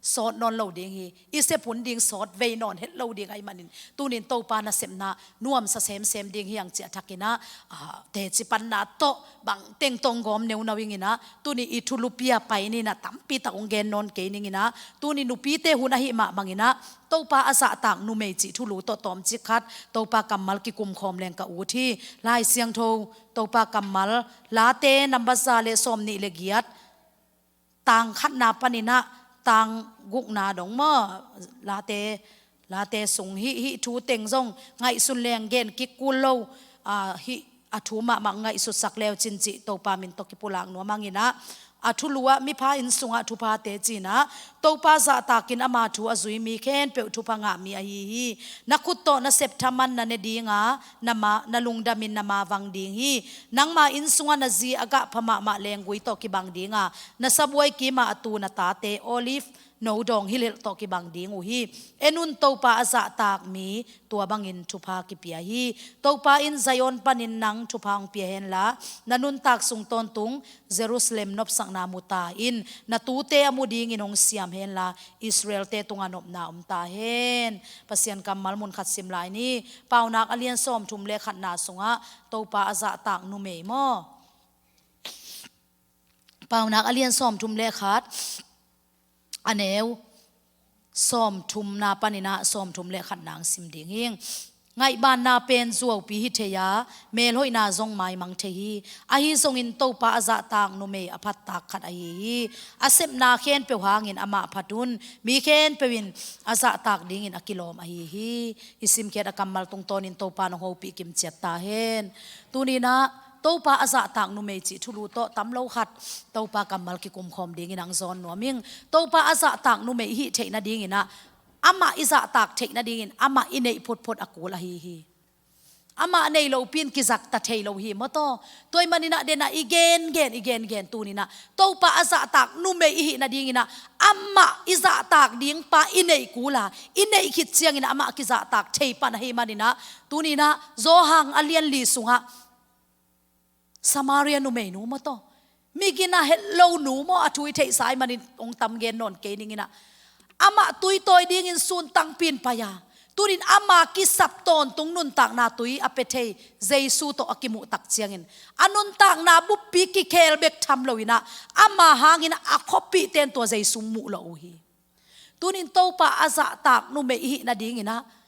Sawt nawn lo ding hi. I sep hun ding sawt vei nawn het lo ding ahih manin, tunin Topa nasepna nuamsa semsem ding hi hang ci a thakin ah, ah, teci panna tawh bang teng tawh hong gawm neunau ing inah, tuni i thulu pia pai ni inah, tampi tak hong gen nawn kei ning inah, tuni nupite hun ahih mah bang inah Topa a zahtak numei cih thulu tawh tawmcik khat Topa kammal kikum khawm leng ka ut hi. Lai Siangtho Topa kammal, Late number za le sawmnih le giat, tang khatna panin ah tang gukna dong maw? Late, Late sung hih, hih thu teng zong ngaihsun leng gen kik kul lo, ah, hih a thu mahmah ngaihsutsak leu cin cih Topa min tawh kipulak nuam hang inah, a thulu ah mipha inn sungah thuphate ci inah, Topa zahtakin ama thu a zui mi khempeuh thupha ngah mi ahi hi. Na khut tawh na sep thaman na ne dinga, na ma, na lungdamin na mavang ding hi. Nangma inn sungah na zi a gah pha mahmah lenggui tawh kibang dinga, na sabuai kimah a tu na tate olive no dawng hilhilh tawh kibang ding uh hi. En un, Topa a zahtak mi tua bangin thupha kipia hi. Topa in Zion panin nang thupha hong pia henla, na nuntak sung tawntung Jerusalem nopsakna mu ta in. Na tute a mu dingin hong siam henla, Israelte tungah nopna om ta hen. Pasian kammal mun khat sim lai ni. Paunak a lian sawmthum le khatna sungah Topa a zahtak numei maw? Paunak a lian sawmthum le khat, a neu sawmthumna panin ah sawmthum le khatna hong sim ding hing. Ngaihbanna pen zuaupi hi thei a, melhoihna zong maimang thei hi. Ahi zongin Topa a zahtak numei a phattak khat ahi hi. A sepna khempeuh hangin amah phat un. Mi khempeuh in a zahtak dingin a kilawm ahi hi. I simkhiat a kammal tungtawnin Topa nong hopih kimciat ta hen. Tuni inah Topa a zahtak numei cih thulu tawh tam lo khat Topa kammal kikum khawm dingin hong zawn nuam ing. Topa a zahtak numei i hih theih nading inah, amah i zahtak theih nadingin amah i neih photphot a kul ahi hi. Amah nei lopi in kizakta thei lo hi maw taw? Tua ahih manin ah den ah i gengen, i gengen tuni inah Topa a zahtak numei i hih nading inah amah i zahtak ding pa i neih kul a, i neih khit ciangin amah kizahtak thei pan ahih manin ah, tuni inah Johan a lian li sungah Samaria numeinu maw taw? Migin a het lo nu maw, a thu i theihsa ahih manin hong tam gen nawn kei ning inah, amah tui tawi dingin sun tangpi in pai a, tunin ama kisap tawntung nuntakna tui a pia thei Jesu tawh a kimuh tak ciangin, a nuntakna buppi kikhel bek tham lo inah, ama hangin a khuapihte in tua Jesu muh lo uh hi. Tunin Topa a zahtak numei i hih nading inah,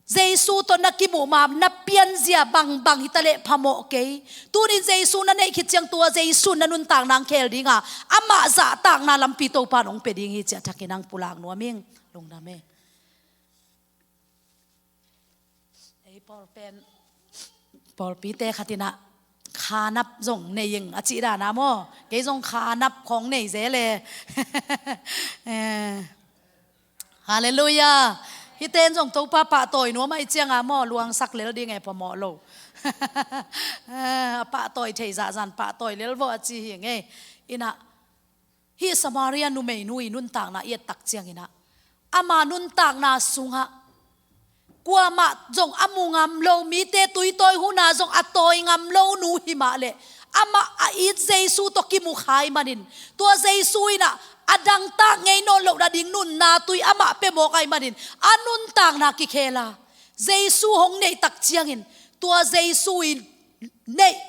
Jesu tawh na kimuh ma, na pianzia bangbang hi taleh phamawh kei. Tunin Jesu na neih khit ciang tua Jesu na nuntakna hong khel ding a, amah zahtakna lampi Topa in hong pia ding hi ci a thakin hong pulak nuam ing. Lungdam e. Ei pawl pen, pawlpite khat inah khanap zong nei ing a cih dan a maw? Kei zong khanap khawng nei zel e. Eh, halleluiah. Hihte in zong Topa pahtawi nuam ahih cianga maw, luangsak lel ding e, phamawh lo. Eh, a pahtawi thei zahzah in pahtawi lel vawh a ci hi ing e. Inah hih Samaria numeinu i nuntakna i et tak ciang inah, ama nuntakna sungah kuamah zong a mu ngam lo, mite tui tawi hun a zong a tawi ngam lo nu hi mah leh, amah a it Jesu tawh kimu kha ahih manin, tua Jesu inah a dangtak ngei nawn loh nading nunna tui amah pia mawk ahih manin a nuntakna kikhel a, Jesu hong neih tak ciangin tua Jesu i neih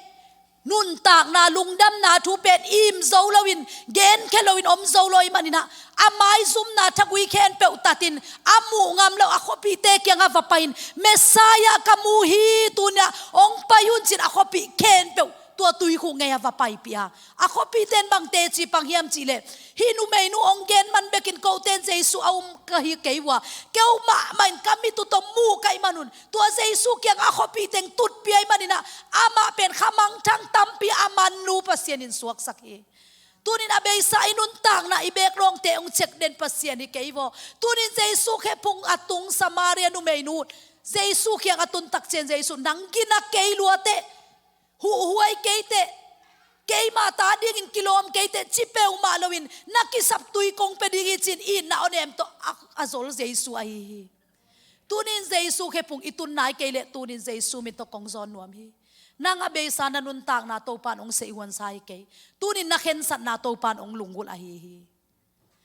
nuntakna, lungdamna thu pen im zo loin, genkhia loin om zo lo ahih manin ah, a maizumna thagui khempeuh tatin, a muh ngam lo a khuapihte kiangah va pai-in, Messiah ka mu hi, tuni-ah hong pai un, ci-in a khuapih khempeuh tua tuikhuk ngei-ah va paipih a. A khuapihte in bang teci pang hiam cih leh, hih numeinu hong gen man bekin, kote in Jesu a um ka hi kei uh a, keu mahmah in ka mit uh tawh muh ka hih man un, tua Jesu kiangah a khuapih teng tutpih ahih manin ah, amah pen kha mangthang tampi a manlu Pasian in suaksak hi. Tunin a beisa i nuntakna i beek lawngte hong cek den Pasian hi kei vaw. Tunin Jesu khephung a tung Samaria numeinu Jesu kiang a tun tak ciang Jesu, nang gina kei lua teh, huhhuai kei teh, keima ta dingin kilawm kei teh, ci peuhmah loin na kisap tui kong pia ding hi ci-in itna awnem tawh a, a zol Jesu ahi hi. Tunin Jesu khephung i tun nai kei leh tunin Jesu mit tawh kong zawn nuam hi. Nang a beisa na nuntakna Topa in hong seihhuansa hi kei. Tunin na khensatna Topa in hong lunggulh ahi hi.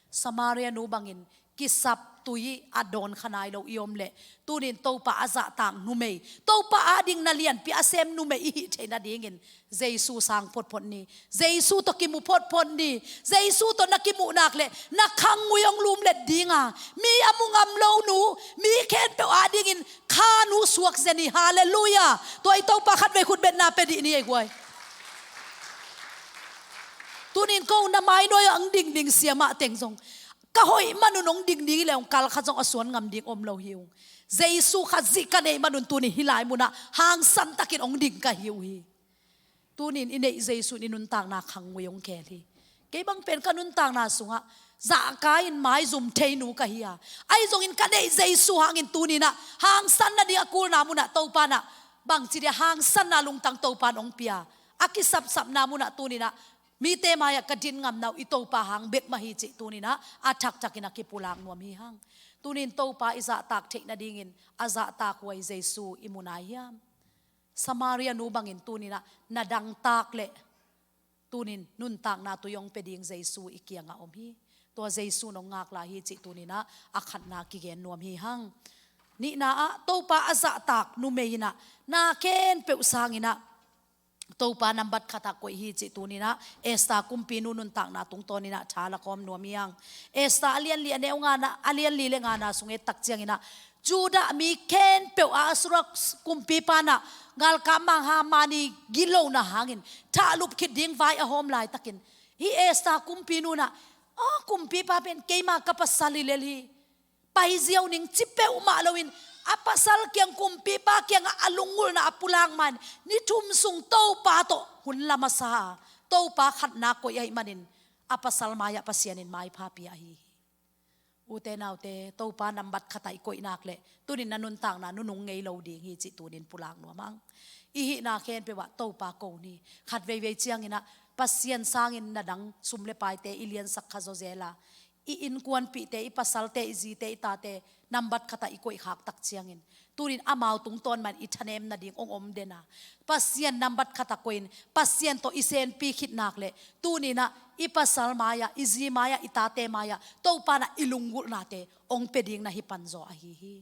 Samaria nu bangin kisap tui a dawn kha nai lo i om leh, tunin Topa a zahtak numei, Topa ading na lianpi a sem numei i hih theih nadingin Jesu sang photphot ni. Jesu tawh kimu photphot ni. Jesu tawh na kimuh nak leh na khangngui hong lumlet ding a, mi a mu ngam lo nu, mi khempeuh adingin kha nu suak zen hi. Halleluiah. Tua i Topa khatvei khutbetna pia dih ni ei guai. Tunin ko na mainuai ah hong dingding siamah teng zong, ka hoih manun hong dingding hi leh hong kal khat zong a suan ngam ding om lo hi ung. Jesu khat zih ka neih manun tunin hih lai munah hangsan takin hong ding ka hi uh hi. Tunin i neih Jesu in i nuntakna khangngui hong khel hi. Kei bang pen ka nuntakna sungah zahka-in maizum thei nu ka hi a, ahi zongin ka neih Jesu hangin tuninah hangsan nading a kulna munah Topa nah bangci dia hangsanna lungtang Topa in hong pia. A kisapsapna munah tuninah mite mai-ah ka din ngamna uh i Topa hang bek mah hi cih tuninah a thaktakin a kipulak nuam hi hang. Tunin Topa i zahtak theih nadingin a zahtak huai Jesu i mu nai hiam? Samaria nu bangin tuninah na dangtak leh tunin nuntakna tui hong pia ding Jesu i kiangah om hi. Tua Jesu in hong ngakla hi cih tuninah a khatna kigen nuam hi hang. Nihna ah Topa a zahtak numei inah na khempeuh sanginah Topa nambat khatah koih hi cih tuninah Esther kumpinu nuntakna tungtawninah tha la kawm nuam hi hang. Esther a lianli a neu ngana, a lianli le ngana sung et tak cianginah Judah mi khempeuh Ahasuerus kumpipa nah galkap mang Haman i gitlohna hangin thahlup khit ding vai a hawm laitakin hih Esther kumpinu nah, aw kumpipa pen keima ka pasal hi lel hi. Pai ziau ning ci peuhmah loin a pasal kiang kumpipa kiangah a lunggulhna a pulak man ni thum sung Topa tawh hun la masa a, Topa khatna koih ahih manin a pasal mai-ah Pasian in maipha pia ahi hi. Ute naute, Topa nambat khatah i koih nak leh tunin na nuntakna nunung ngei lo ding hi cih tunin pulak nuam hang. I hihna khempeuh ah Topa ko ni. Khat veivei cianginah Pasian sangin na dang sum le paite i liansak kha zawzel a, i innkuanpihte, i pasalte, i zite, i tate nambat khatah i koihkhak tak ciangin tunin amau tungtawn man i thanem nading hong om den a, Pasian nambat khatah koihin Pasian tawh i senpi khit nak leh tuninah i pasal mai-ah, i zi mai-ah, i tate mai-ah Topa nah i lunggulhnate hong pia ding na hi panzaw ahi hi.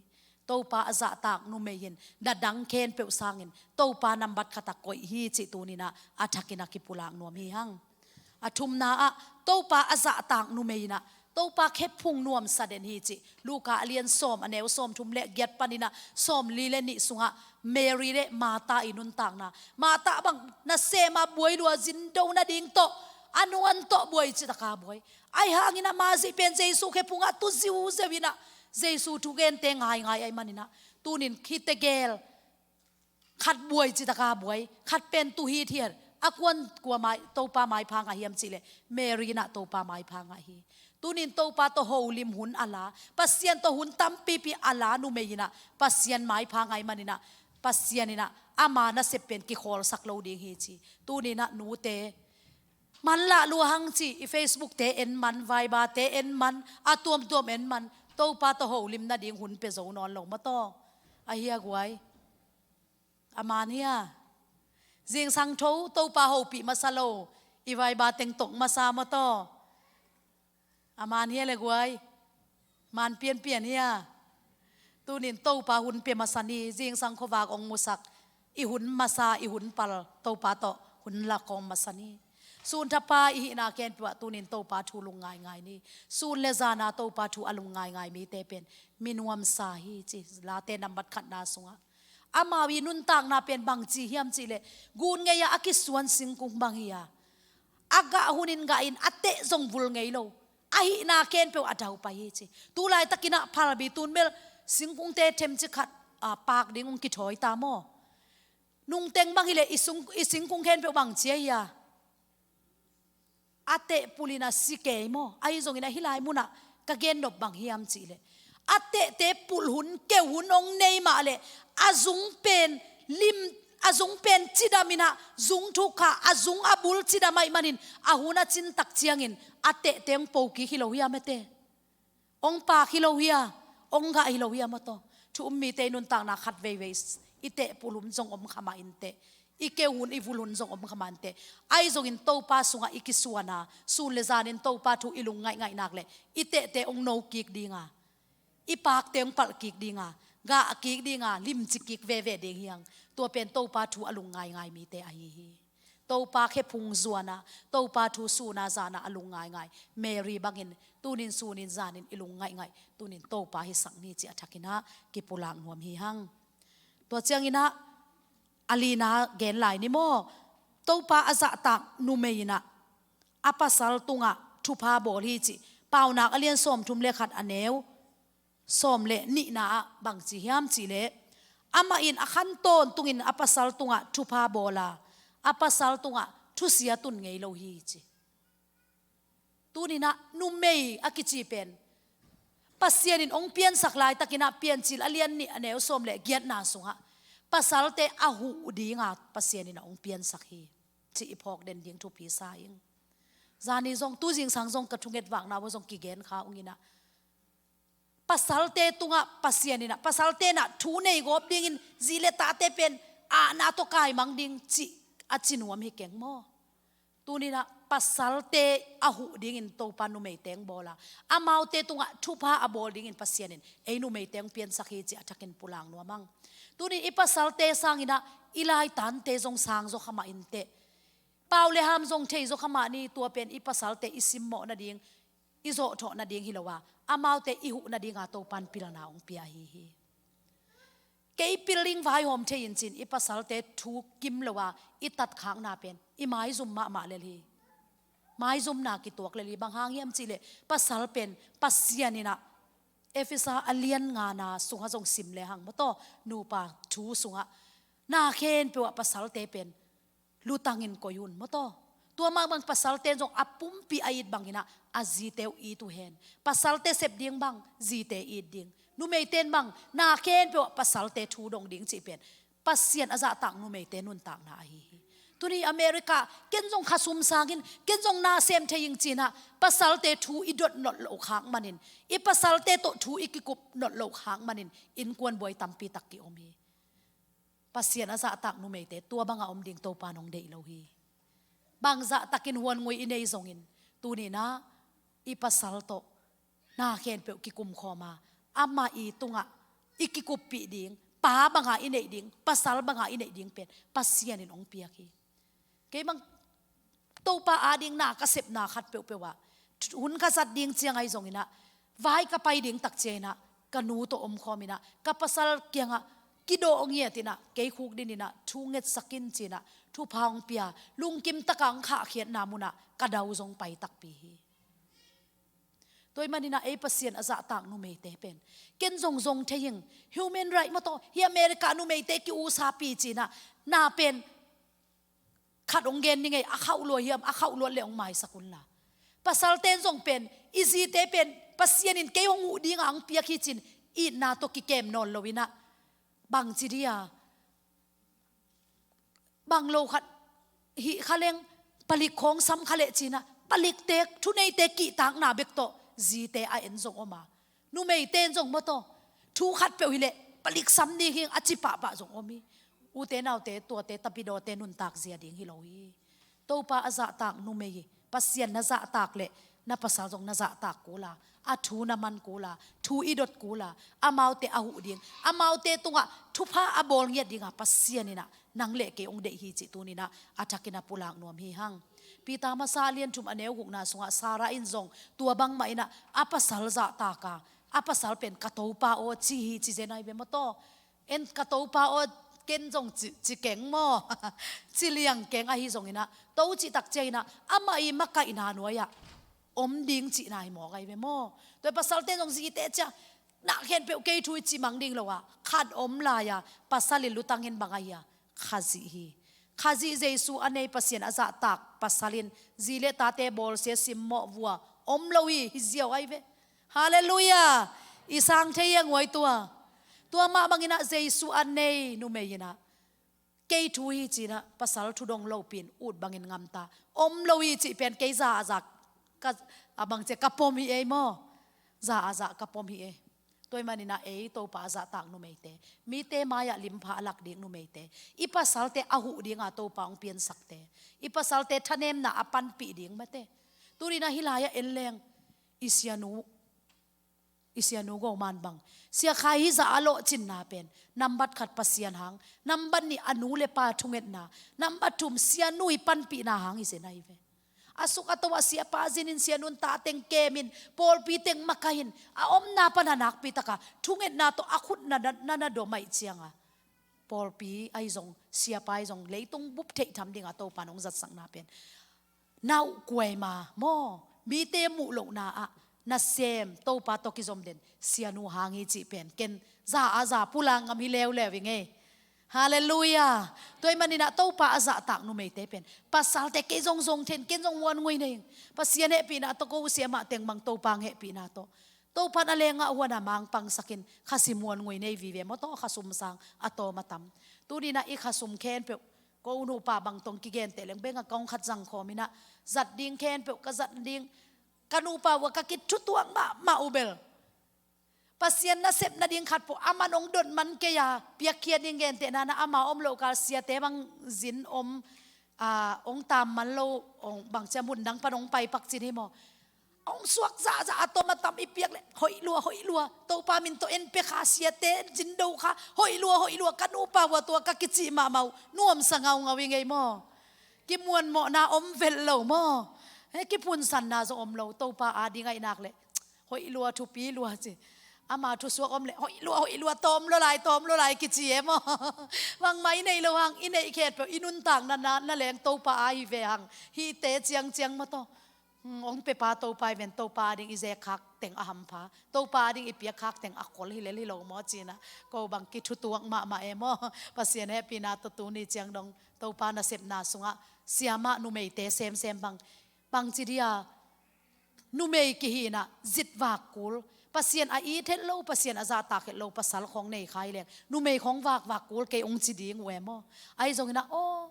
Topa a zahtak numei in na dang khempeuh sangin Topa nambat khatah koih hi cih tuninah a thakin a kipulak nuam hi hang. A thumna ah Topa a zahtak numei inah Topa khephung nuamsa den hi cih Luka a lian sawm a neu sawmthum le giat paninah sawmli le nih sungah Mary le Martha i nuntakna. Martha bang nasem a buai lua, zindo nading tawh a nuan tawh buai citaka buai. Ahi hangin ama zih pen Jesu khephungah tu ziuzeu inah Jesu thugente ngaingai ahih maninah tunin khite gel khat buai citaka buai, khat pen tu hithiat. A kuan kua mai, Topa maipha ngah hiam cihleh Mary nah Topa maipha ngah hi. Tunin Topa tawh holim hun a la, Pasian tawh hun tampipi a la numei inah Pasian maipha ngah ahih maninah Pasian inah ama nasep pen kikhawlsak lo ding hi ci. Tuninah nute, manlah lua hang ci, i Facebook-te en man, Viber-te en man, a tuamtuam en man, Topa tawh holim nading hun pia zo nawn lo maw taw. Ahi a guai. A man hia? Zingsang tho Topa hopih masa lo, i Viber teng tok masa maw taw. A man hia le guai? Man pianpian hia? Tunin Topa hun pia masa ni, zingsang khuavak hong musak i hun masa, i hun pal Topa tawh hun la kawm masa ni. Sun thapa i hihna khempeuh ah tunin Topa thu lung ngaingai ni. Sun le zana Topa thu a lung ngaingai mite pen mi nuamsa hi ci, Late nambat khatna sungah. Amau i nuntakna pen bangci hiam cihleh gun ngei-ah a kisuan singkung bang hi a, a gah hunin gahin a teh zong vul ngei lo, a hihna khempeuh a daupai hi ci. Tulaitakinah phalbi tunbel singkungte themci khat, a, paak ding hong kithawi ta maw? Nungteng bang hileh i sung, i singkung khempeuh bangci ahi a? A teh pulhin a si kei maw? Ahi zongin a hih lai munah ka gen nop bang hiam cihleh, a tehte pulh hun, keu hun hong nei mah leh a zung pen lim, a zung pen cidam inah, zung thukha, a zung a bul cidam ahih manin a hun a cin tak ciangin a tehte hong po kik hi lo hiam, a teh hong paak hi lo hia, hong gah hi lo hia maw taw? Thu um mite i nuntakna khat veivei i teh pulh hun zong om kha mah inteh, i keu hun, i vul hun zong om kha mah inteh. Ahi zongin Topa sungah i kisuan a, sun le zanin Topa thu i lungngaihngaihnâk leh i tehte hong no kik dinga, i paakte hong palh kik dinga, gah kik dinga, limci kik veve ding hi hang. Tua pen Topa thu a lungngaingai mite ahi hi. Topa khephung zuan a, Topa thu sun a zan a a lungngaingai Mary bangin tunin sunin zanin i lungngaihngaihnâk, tunin Topa hisak ni cih a thak inah kipulak nuam hi hang. Tua ciang inah a lina gen lai ni maw? Topa a zahtak numei inah a pasal tungah thupha bawl hi cih Paunak a lian sawmthum le khat, a neu sawm le nihna ah bangci hiam cihleh, amah in a khan tawntungin a pasal tungah thupha bawl a, a pasal tungah thusia tun ngei lo hi ci. Tuninah numei a kici pen Pasian in hong piansak laitakinah Piancil a lian nih, a neu sawm le giatna sungah pasalte a huh dinga Pasian in a hong piansak hi cih i phawk den ding thupi sa ing. Zani zong, tu zingsang zong ka thunget vakna uh zong kigen kha ung inah, pasalte tungah Pasian inah, pasalte inah thu nei gawp dingin zi le tate pen ahna tawh kaimang ding cih a ci nuam hi keng maw? Tuninah pasalte a huh dingin Topa numeite hong bawl a, amaute tungah thupha a bawl dingin Pasian in ei numeite hong piansak hi cih a thakin pulak nuam hang. Tunin i pasalte sanginah i laitante zong sang zaw kha mah inteh, pau le ham zong thei zaw kha mah ni. Tua pen i pasalte i simmawh nading, i zawhthawh nading hi lo a, amaute i huh nadinga Topa in pilna hong pia ahi hi. Kei pil ding vaihawm thei in ci-in i pasalte thu kim lo a i tatkhakna pen i maizum mahmah lel hi. Maizumna kituak lel hi. Bang hang hiam cihleh, pasal pen Pasian inah Efesa a lian ngana sungah zong sim le hang maw taw, nupa thu sungah na khempeuh ah pasalte pen lutangin koi un maw taw. Tua mah bang pasalte zong a pumpi a it banginah a zite uh it uh hen. Pasalte sep ding bang zite it ding. Numeite in bang na khempeuh ah pasalte thu dong ding cih pen Pasian a zahtak numeite nuntakna ahi hi. Tuni America, ken zong khasum sangin, ken zong na sem thei ing cinah pasalte thu i dot nolh loh khak manin, i pasalte tawh thu i kikup nolh loh khak manin innkuan buai tampi tak ki-om hi. Pasian a zahtak numeite tua banga om ding Topa in hong deih lo hi. Bang zahtakin huan ngui i nei zongin, tuninah i pasal tawh na khempeuh kikumkhawm a, amah i tungah i kikuppih ding, pa banga i neih ding, pasal banga i neih ding pen Pasian in hong piak hi. Kei bang Topa ading na ka sepna khat peuhpeuh ah, hun ka zat ding ciang ahi zonginah, vai ka pai ding tak cianginah ka nu tawh omkhawm inah, ka pasal kiangah kidawh ngiat inah, kei khukdin inah thu ngetsak in cinah thupha hong pia, lungkim taka hong khahkhiatna munah ka dau zong pai takpi hi. Tua ahih maninah ei Pasian a zahtak numeite pen ken zong zong thei ing. Human right maw taw, hih America numeite ki-usapi cinah, na pen khat hong gen ni ngei, a khauh lua hiam, a khauh luat le hong maisak unla. Pasalte in zong pen, i zite pen Pasian in kei hong huh dinga hong piak hi cin itna tawh kikem nawn lo inah, bangci dia, bang lo khat hih kha leng palik khawng sam kha leh cinah, palikte, thuneite kihtakna bek tawh zite a en zong om a, numeite in zong maw taw, thu khat peuh hileh palik sam ni hing a ci pahpah zong om hi. Ute naute, tuate tapidawte nuntak zia ding hi lo hi. Topa a zahtak numei hi. Pasian na zahtak leh na pasal zong na zahtak kula, a thu na man kula, thu i dot kula, amaute a huh ding, amaute tungah thupha a bawl ngiat dinga Pasian inah nang le kei hong deih hi cih tuninah a thakin a pulak nuam hi hang. Peter masa a lian thum a neu gukna sungah Sarah in zong tua bangmah inah a pasal zahtak a, a pasal pen ka Topa aw ci hi ci zen ahi ve maw taw. En ka Topa aw, ken zong ci, ci keng maw? Ci liang keng ahi zonginah, to cih tak cianginah amah i makaihna nuai-ah om ding cihna hi mawk ahi ve maw? Tua pasalte zong zite ciah na khempeuh kei thu i cih mang ding lo ah, khat om lai-a pasal in lutang hen bang ahi a, Khazih hi. Khazih Jesu a nei Pasian a zahtak pasal in zi le tate bawlsia simmawh vua om lo hi, hi ziau ahi ve. Halleluiah. I sang thei hi a nguai tua. Tua mah bangin ah Jesu a nei numei in ah kei thu hi ci-in ah pasal thu dong lopi-in ut bangin ngamta. Om lo hi cih pen kei za a za ka, a bang ci a ka pom hi ei maw. Za a za ka pom hi ei. Tua ahih manin ah ei Topa a zahtak numeite, mite mai-ah limpha a lak ding numeite, i pasalte a huh dinga Topa hong piansakte, i pasalte thanemna a panpih ding mate. Tuni-in ah hih lai-ah en leng i sianu, i sianu Go Man bang, Sia Khai hih zah a lawhcinna pen nambat khat Pasian hang, nambat nih a nu le pa thungetna, nambat thum sianu i panpihna hang hi zen ahi ve. A suk a to ah siapa zinin, sianun ta teng kemin, pawlpi teng makaihin, a omna pan a nakpi taka thungetna tawh a khut na, na, na, na dom ahih cianga pawlpi ahi zong, siapa ahi zong, leitung bup theih tham dinga Topa in hong zatsakna pen na uh kuaima maw, mite muh lohna ah nasem Topa tawh kizom den sianu hang hi cih pen ken za a za pulak ngam hi leuleu ing ei. Halleluiah. Tua ahih manin ah Topa a zahtak numeite pen pasalte kei zong zong thei-in, ken zong muanngui nei ing. Pasian hehpihna tawh, ko u siamah teng bang Topa hong hehpihna tawh, Topa in a lengah huan a mangpangsakin khasi muanngui nei vive maw, tawh khasum sang a tawm a tam. Tuni-in ah i khasum khempeuh ko u nupa bang tawh kigenteh leng bank account khat zang khawm in ah zat ding khempeuh ka zat ding. Ka nupa uh a ka kithutuak mahmah uh bel Pasian nasep nading khat peuh aman hong dot man kei a, piakkhiat ding gentehna-in ah ama om loh kal siate bang zin om, a, hong tam man lo, hong bang ci a, mun dang pan hong paipak cin hi maw. Hong suak zahzah a tawm a tam i piak leh, hoih lua, hoih lua, Topa min tawh en pia kha, siate zin do kha, hoih lua, hoih lua, ka nupa uh a tua ka kicih mahmah uh, nuamsa ngaungau ing ei maw. Kimuanmawhna om vet lo maw. He, kiphunsanna zong om lo, Topa ading ahih nak leh hoih lua, thupi lua ci. Ama thusuak om leh hoih lua, hoih lua, tawm lua lai, tawm lua lai kici e maw. Bangmah i neih loh hang, i neih khempeuh i nuntakna na, na leng Topa a hi ve hang. Hihte ciangciang maw tawh. Hmm, hong piapa Topa hi ven, Topa ading i zek khak teng a hampha, Topa ading i piak khak teng a khol hi lel hi lo maw ci-in ah ko bang kithutuak mahmah e maw. Pasian hehpihna tawh tuni ciang dong Topa nasepna sungah siamah numeite semsem bang, bangci dia numei kihihna zitvak kul, Pasian a it het lo, Pasian a zahtak het lo pasal khawng nei kha hi leng numei khawng vakvak kul kei hong ci ding uh e maw. Ahi zongin ah aw,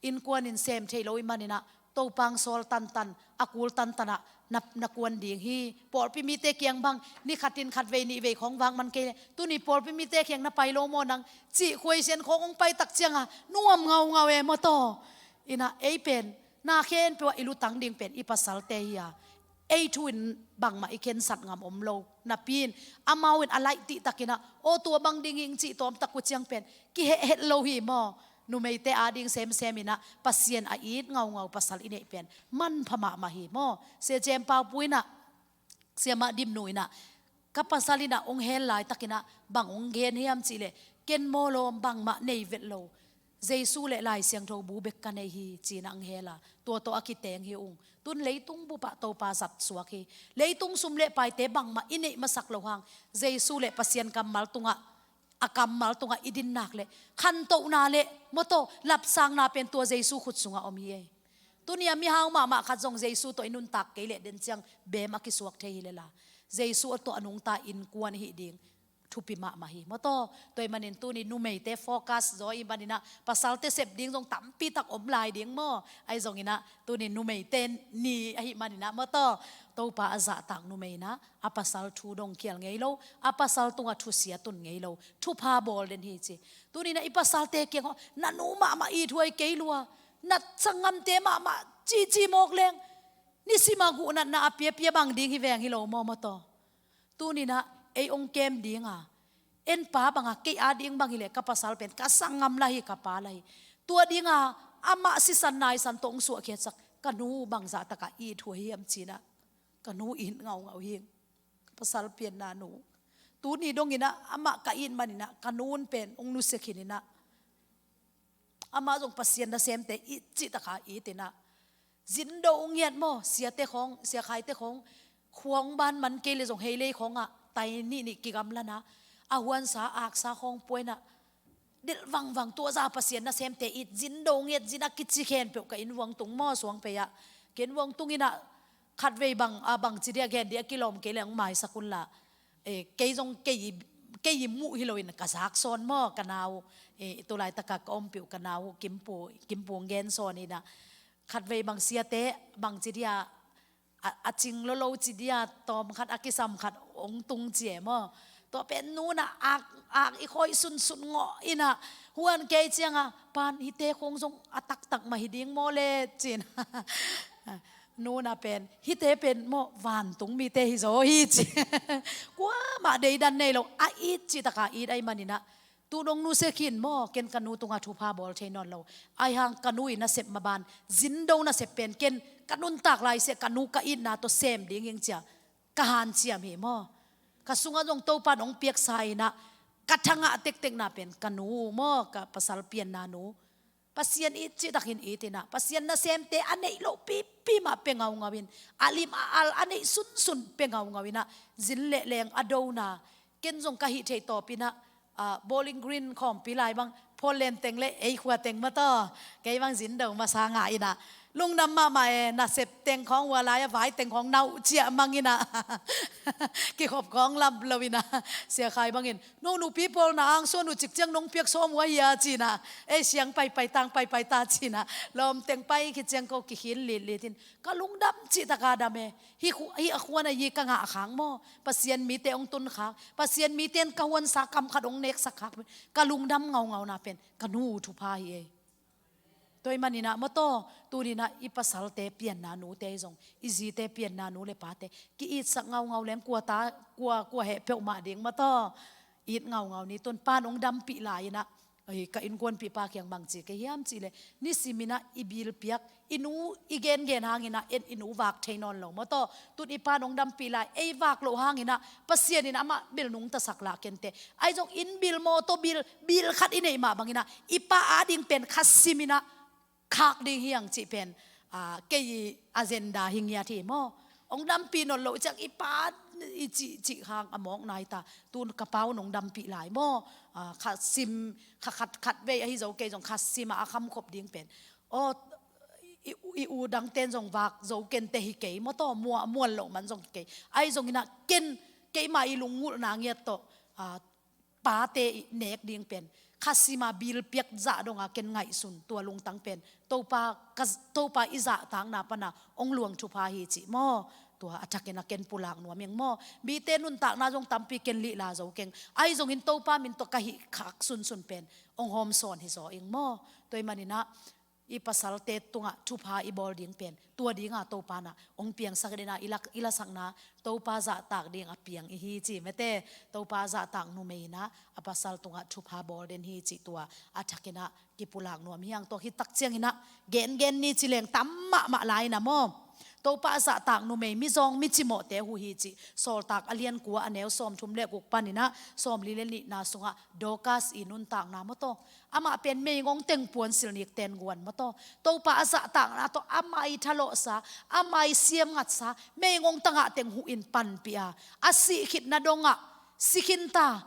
innkuan in sem thei lo ahih manin ah Topa hong sawl tantan, a kul tantanah na, na kuan ding hi. Pawlpi mite kiang bang ni khatin khatvei nihvei khawng vak man kei leh, tuni pawlpi mite kiang na pai lo maw nang, cih khuaisian khawng hong pai tak cianga nuam ngaungau e maw tawh. In ah ei pen na khempeuh ah i lutang ding pen i pasalte hi a, ei thu in bangmah i khensat ngam om lo napi-in, amau in a laih cihtakin ah aw, tua bang ding hi ing cih tawm tak uh ciang pen kiheh het lo hi maw. Numeite ading semsem in ah Pasian a it ngaungau pasal i neih pen manpha mahmah hi maw. Sia Jem Pau Pu in ah, siamah Dim Nu in ah, ka pasal in ah hong hel laitakin ah bang hong gen hiam cih leh, ken maw lawm, bangmah nei vet lo, Jesu le Lai Siangtho bu bek ka nei hi ci-in ah hong hel a, tua tawh a kiteng hi ung. Tun leitung bup ah Topa zat suak hi. Leitung sum le paite bangmah i neih masak loh hang, Jesu le Pasian kammal tungah, a kammal tungah i din nak leh khantohna le maw tawh lapsangna pen tua Jesu khut sungah om hi ei. Tuni a mihau mahmah khat zong Jesu tawh i nuntak kei leh den ciang beem a kisuak thei hi lel a, Jesu tawh a nungta innkuan i hih ding thupi mahmah hi maw tawh. Tua ahih manin tuni numeite focus zaw ahih manin ah, pasalte sep ding zong tampi tak om lai ding maw. Ahi zongin ah tuni numeite ni ahih manin ah maw tawh, Topa a zahtak numei in ah a pasal thu dong khial ngei lo, a pasal tungah thusia tun ngei lo, thupha bawl den hi ci. Tuni in ah i pasalte kiang aw, na nu mahmah ithuai kei lua, na sanggamte mahmah cici mawk leng, nisim a guhnatna a piapia bang ding hi veng hi lo maw, maw tawh. Tuni in ah ei hong kem dinga, en pa banga kei ading bang hi leh ka pasal pen ka sanggam lah hi, ka pa lah hi. Tua dinga amah sisan naisan tawh hong suahkhiatsak ka nu bangzah taka ithuai hiam ci-in ah, ka nu it ngaungau hi. Ka pasal pianna nu. Tuni dongin ah amah ka it manin ah ka nu'n pen hong nusia khin in ah, amah zong Pasian nasemte it cih taka it in ah, zin do uh ngiat maw, siate khawng, Sia Khaite khawng, khua hong ban man kei leh zong heilei khawngah tai nih nih kigamlan a, a huansa, a aksa khawng pua in ah, delh vangvang, tua zah Pasian nasemte it zin do nget zin a kici khempeuh ka inn vuang tung maw, suang pei ah. Ka inn vuang tung in ah khatvei bang, a bangci dia gen dia kilawm kei leh hong maisak un la. Eh, kei zong kei, kei i muh hi loin ka zak sawn maw, ka nau, eh, tulaitak a ka ompih uh ka nau Kimpu, Kimpu hong gen sawn in ah. Khatvei bang siate, bangci dia, a, a cing lolo ci dia, tawm khat a kisam khat hong tung ci e maw. Tua pen nu in ah ak, ak i khawi sunsun ngawh in ah, huan kei ciang a, pan hihte khong zong a taktak mah hi ding maw le ci in ah. Nu in ah pen, hihte pen maw vantung mite hi zaw hi ci. Kuamah deidan nei lo, a it cihtak a it ahih man in ah, tu dong nusia khin maw, ken ka nu tungah thupha bawl thei nawn lo. Ahih hang ka nu i nasep maban, zin do nasep pen ken ka nuntak lai sia, ka nu ka itna tawh sem ding ing ci a ka hanciam hi maw. Ka sungah zong Topa'n hong piaksa in ah, ka thangah tektekna pen ka nu maw, ka pasal pianna nu. Pasian it cihtakin it in ah, Pasian nasemte a neih loh pipi mah pia ngaungau in, a lim a al a neih sunsun pia ngaungau in ah, zin leh leng a dona. Ken zong ka hih theih tawp in ah, ah, Bowling Green khawmpi lai bang, Portland teng le ei khua teng maw taw, kei bang zin do masa ngah in ah, lungdam mahmah e, nasep teng khawng, hua lai a vai teng khawng nau ciah mang in ah, kikhop khawng lam lo in ah, Sia Khai bangin, "No nupi pawl na ang suan uh cik ciang nong piak sawm uh ahi a," ci in ah, "Ei siang paipai tang paipai ta," ci in ah, lawm teng pai khit ciang ko kikhin litlit in, ka lungdam cihtak a dam e. Hih khu-, hih a khuan a yi ka ngah khak maw, Pasian mite hong tun khak, Pasian mite in ka huansa kam khat hong neksak khak, ka lungdam ngaungauna pen ka nu thupha hi e. Tua ahih man in ah maw taw, tuni in ah i pasalte pianna nute zong, i zite pianna nu le pate ki-itsak ngaungau leng kua ta, kua, kua heh peuhmah ding maw taw. It ngaungau ni, tun pa'n hong dampih lai in ah, ei, ka innkuanpihpa kiang bangci ka hiam cih leh, nisim in ah i bilpiak, i nu i gengen hang in ah, en i nu vak thei nawn lo maw taw. Tun i pa'n hong dampih lai, ei vak loh hang in ah, Pasian in amah bel nungtasak lah ken teh. Ahi zong inn bil, mawtaw bil, bil khat i neih mah bang in ah, i pa ading pen kha sim in ah khak ding hi hang cih pen, ah, kei i agenda hi ngiat hi maw. Hong dampih nawn loh ciang i pa i cih, cih hang a mawk nai ta. Tun ka pa un hong dampih lai maw. Ah, kha sim, kha khat, khatvei ahi zo kei zong kha sim a, a khamkhop ding pen. Aw, i, i u dangte'n zong vak zo ken teh hi kei maw taw, mual, mual loh man zong hi kei. Ahi zong in ah ken, keimah i lungngulhna ngiat tawh, ah, pate i nek ding pen kha sim a bilpiak zah dong a ken ngaihsun, tua lungtang pen Topa ka, Topa i zahtakna pan a hong luang thupha hi cih maw. Tua a thak in ah ken pulak nuam ing maw. Mite nuntakna zong tampi ken lihla zo keng. Ahi zongin Topa min tawh ka hih khak sunsun pen hong hawmsawn hi zaw ing maw. Tua ahih man in ah i pasalte tungah thupha i bawl ding pen tua ding a Topa in ah hong piangsak den a, i la, i lasakna Topa zahtak ding a piang i hi cih mate. Topa zahtak numei in ah a pasal tungah thupha bawl den hi cih tua a thak in ah kipulak nuam hi hang. Tua khit tak ciang in ah gengen ni ci leng tam mahmah lai in ah maw. Topa zahtak numei, mizawng, micimawhte huh hi cih Sawltak a lian kua, a neu sawmthum le guk pan in ah sawmli le nihna sungah Dorcas i nuntakna maw taw. Amah pen meigong teng puan silnik ten guan maw taw. Topa a zahtakna tawh amah i thalawhsa, amah i siamngatsa, meigong tangah teng huh in panpih a, a sih khitna dongah si khin ta.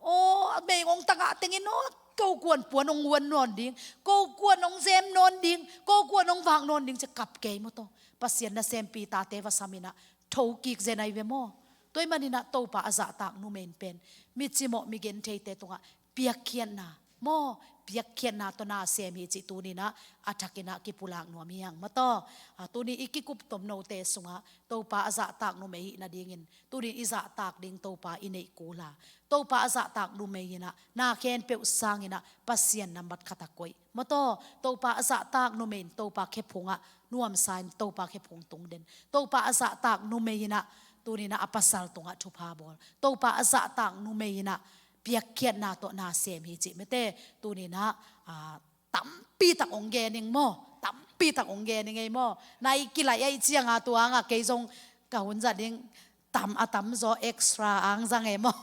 Aw, meigong tangah teng in aw, ko kuan puan hong guan nawn ding, ko kuan hong zem nawn ding, ko kuan hong vak nawn ding ci a kap kei maw taw. Pasian nasempi tate va sam in ah thokik zen ahi ve maw. Tua ahih man in ah Topa a zahtak numei in pen micimawh, migentheite tungah piakkhiatna maw, piakkhiatna tawh na sem hi cih tuni in ah a thak in ah kipulak nuam hi hang maw taw. Ah, tuni i kikup tomnote sungah Topa a zahtak numei hih nadingin tuni in i zahtak ding Topa i neih kul a, Topa a zahtak numei in ah na khempeuh sang in ah Pasian nambat khat a koih maw taw. Topa a zahtak numei in Topa khephungah nuamsa in Topa khephung tung den. Topa a zahtak numei in ah tuni in ah a pasal tungah thupha bawl. Topa a zahtak numei in ah piakkhiatna tawh na sem hi cih mate. Tuni in ah, ah, tampi tak hong gen ing maw. Tampi tak hong gen ing ei maw. Na i kilaih ahih ciang a, tua hang a kei zong ka hun zat ding tam a tamzaw extra ang zang ei maw.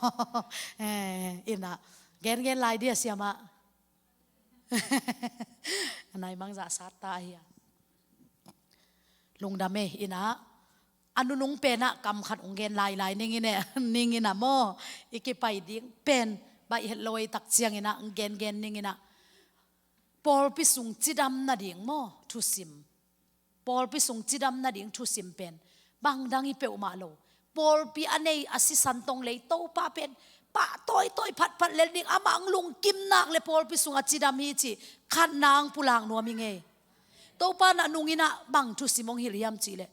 Eh, in ah gengen lai dia siamah. Nai mang zah sat ta ahi a. Lungdam e, in ah a nunung pen ah kam khat hong gen lailai ning in e, ning in ah maw. I kipai ding pen Baih het lo ei tak cianginah, gengen ninginah, pawlpi sung cidam nading maw thusim, pawlpi sung cidam nading thusim pen bang dang hi peuhmah lo. Pawlpi a nei a sisan tong lei Topa pen pah tawitawi phatphat lel ding, amah ang lungkim nak le pawlpi sung a cidam hi cih khatna ang pulak nuam hi ngei. Topa na nunginah bang thusim hong hilh hiam cihleh,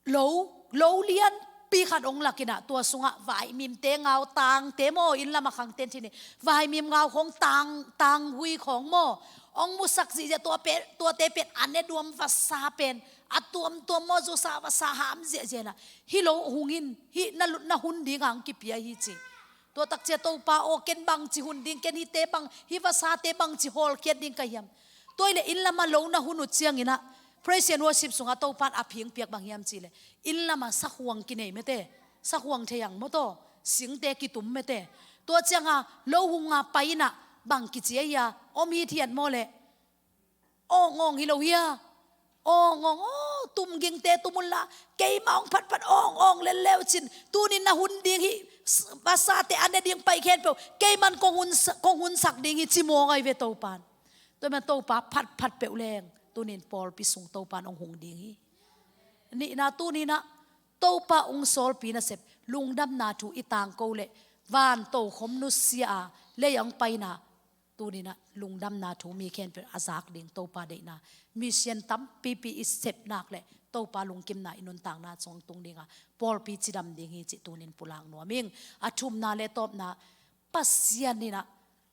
lo, lo lianpi khat hong lakinah, tua sungah vaimimte ngau, tangte maw, inn lam a khangten thini, vaimim ngau khawng, tang, tanghui khawng maw, hong musak zihziah, tua pen, tuate pen a ne duam vasa pen a tuamtuam maw, zusa vasa ham ziahziah inah, hih lo hungin, hih na, na hun dinga ang kipia hi ci. Tua takcia Topa aw, ken bangci hun ding, ken hihte bang, hih vasate bangci hawlkhiat ding ka hiam? Tua hileh inn lama lo na hun uh cianginah, praise and worship sungah Topan a phingpiak bang hiam cihleh, inn lama sakhuang kinei mete, sakhuang thei ang maw taw, singte kitum mete. Tua cianga lo hunga painah bang kici ahia, om hi thiat maw leh, awngawng hi lo hia? Awngawng, aw, tumgingte tum unla, keima hong phatphat awngawng lel leu cin, tunin na hun ding hi, vasate a ne ding paih khempeuh keiman kong hun, kong hunsak ding hi ci maw ngai ve Topan. Tua man Topa phatphat peuh leng, tunin pawlpi sung Topan hong hung ding hi. Nihna, tuninah Topa hong sawlpi nasep, lungdamna thu i tangko leh van tokhom nusia a lei ang paina, tuninah lungdamna thu mi khempeuh a zak ding Topa deihna. Mission tampipi i sep nak leh Topa lungkimna i nuntakna sung tung dinga pawlpi cidam ding hi cih tunin pulak nuam ing. A thumna le tawpna, Pasian inah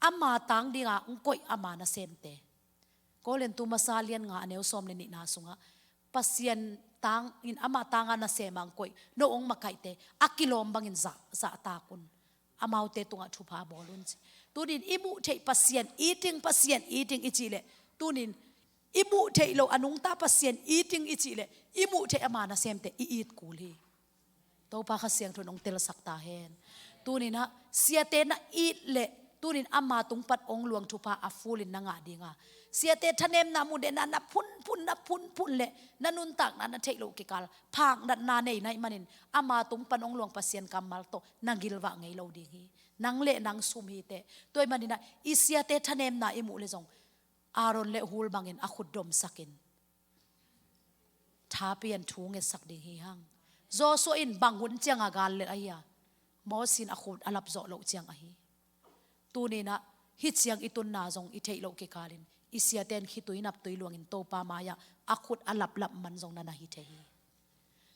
ama tang dinga hong koih ama nasemte. Korintu masa lian nga a neu sawm le nihna sungah, Pasian tang in ama tanga nasem a hong koih, no hong makaihte a kilawm bangin zah, zahtak un. Amaute tungah thupha bawl un ci. Tunin i muh theih Pasian it ing, Pasian it ing i cihleh, tunin i muh theih loh a nungta Pasian it ing i cihleh, i muh theih ama nasemte i it kul hi. Topa Kha Siangtho in hong telsak ta hen. Tuninah siate na it leh, tunin ama tung pan hong luang thupha a full in na ngah dinga, siate thanemna mudena na phunphun, na phunphun leh na nuntakna na theih loh kikal phaknatna nei na hih manin, ama tung pan hong luang Pasian kammal tawh na gilvah ngei lo ding hi. Nang le nang sum hiteh. Tua hih maninah i siate thanemna i muh leh zong Aaron le Hur bangin a khut domsakin thapian thu ngetsak ding hi hang. Joshua in bang hun cianga gal lel ahia? Moses in a khut a lapzawh loh ciang ahi. Tuninah hih ciang i tunna zong i theih loh kikalin i siate in khitui naptui luangin Topa mai-ah a khut a laplap man zong na na hi thei hi.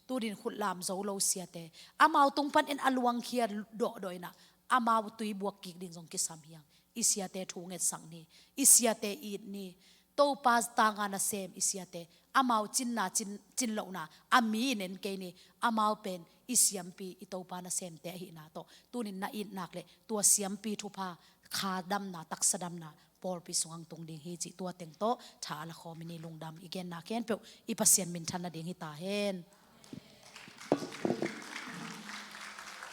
Tunin khut lam zo lo siate, amau tung pan in a luangkhia dawhdawh inah amau tui buak kik ding zong kisam hi hang. I siate thu ngetsak ni, i siate it ni. Topa tanga nasem i siate, amau cinna, cin, cin lohna a mi in en kei ni. Amau pen i siampi, i Topa nasemte ahihna tawh tunin na it nak leh tua siampi thupha, kha damna, taksa damna pawlpi sungah tung ding hi cih tua teng tawh tha a la khawm i ni. Lungdam, i genna khempeuh i Pasian minthan nading hi ta hen.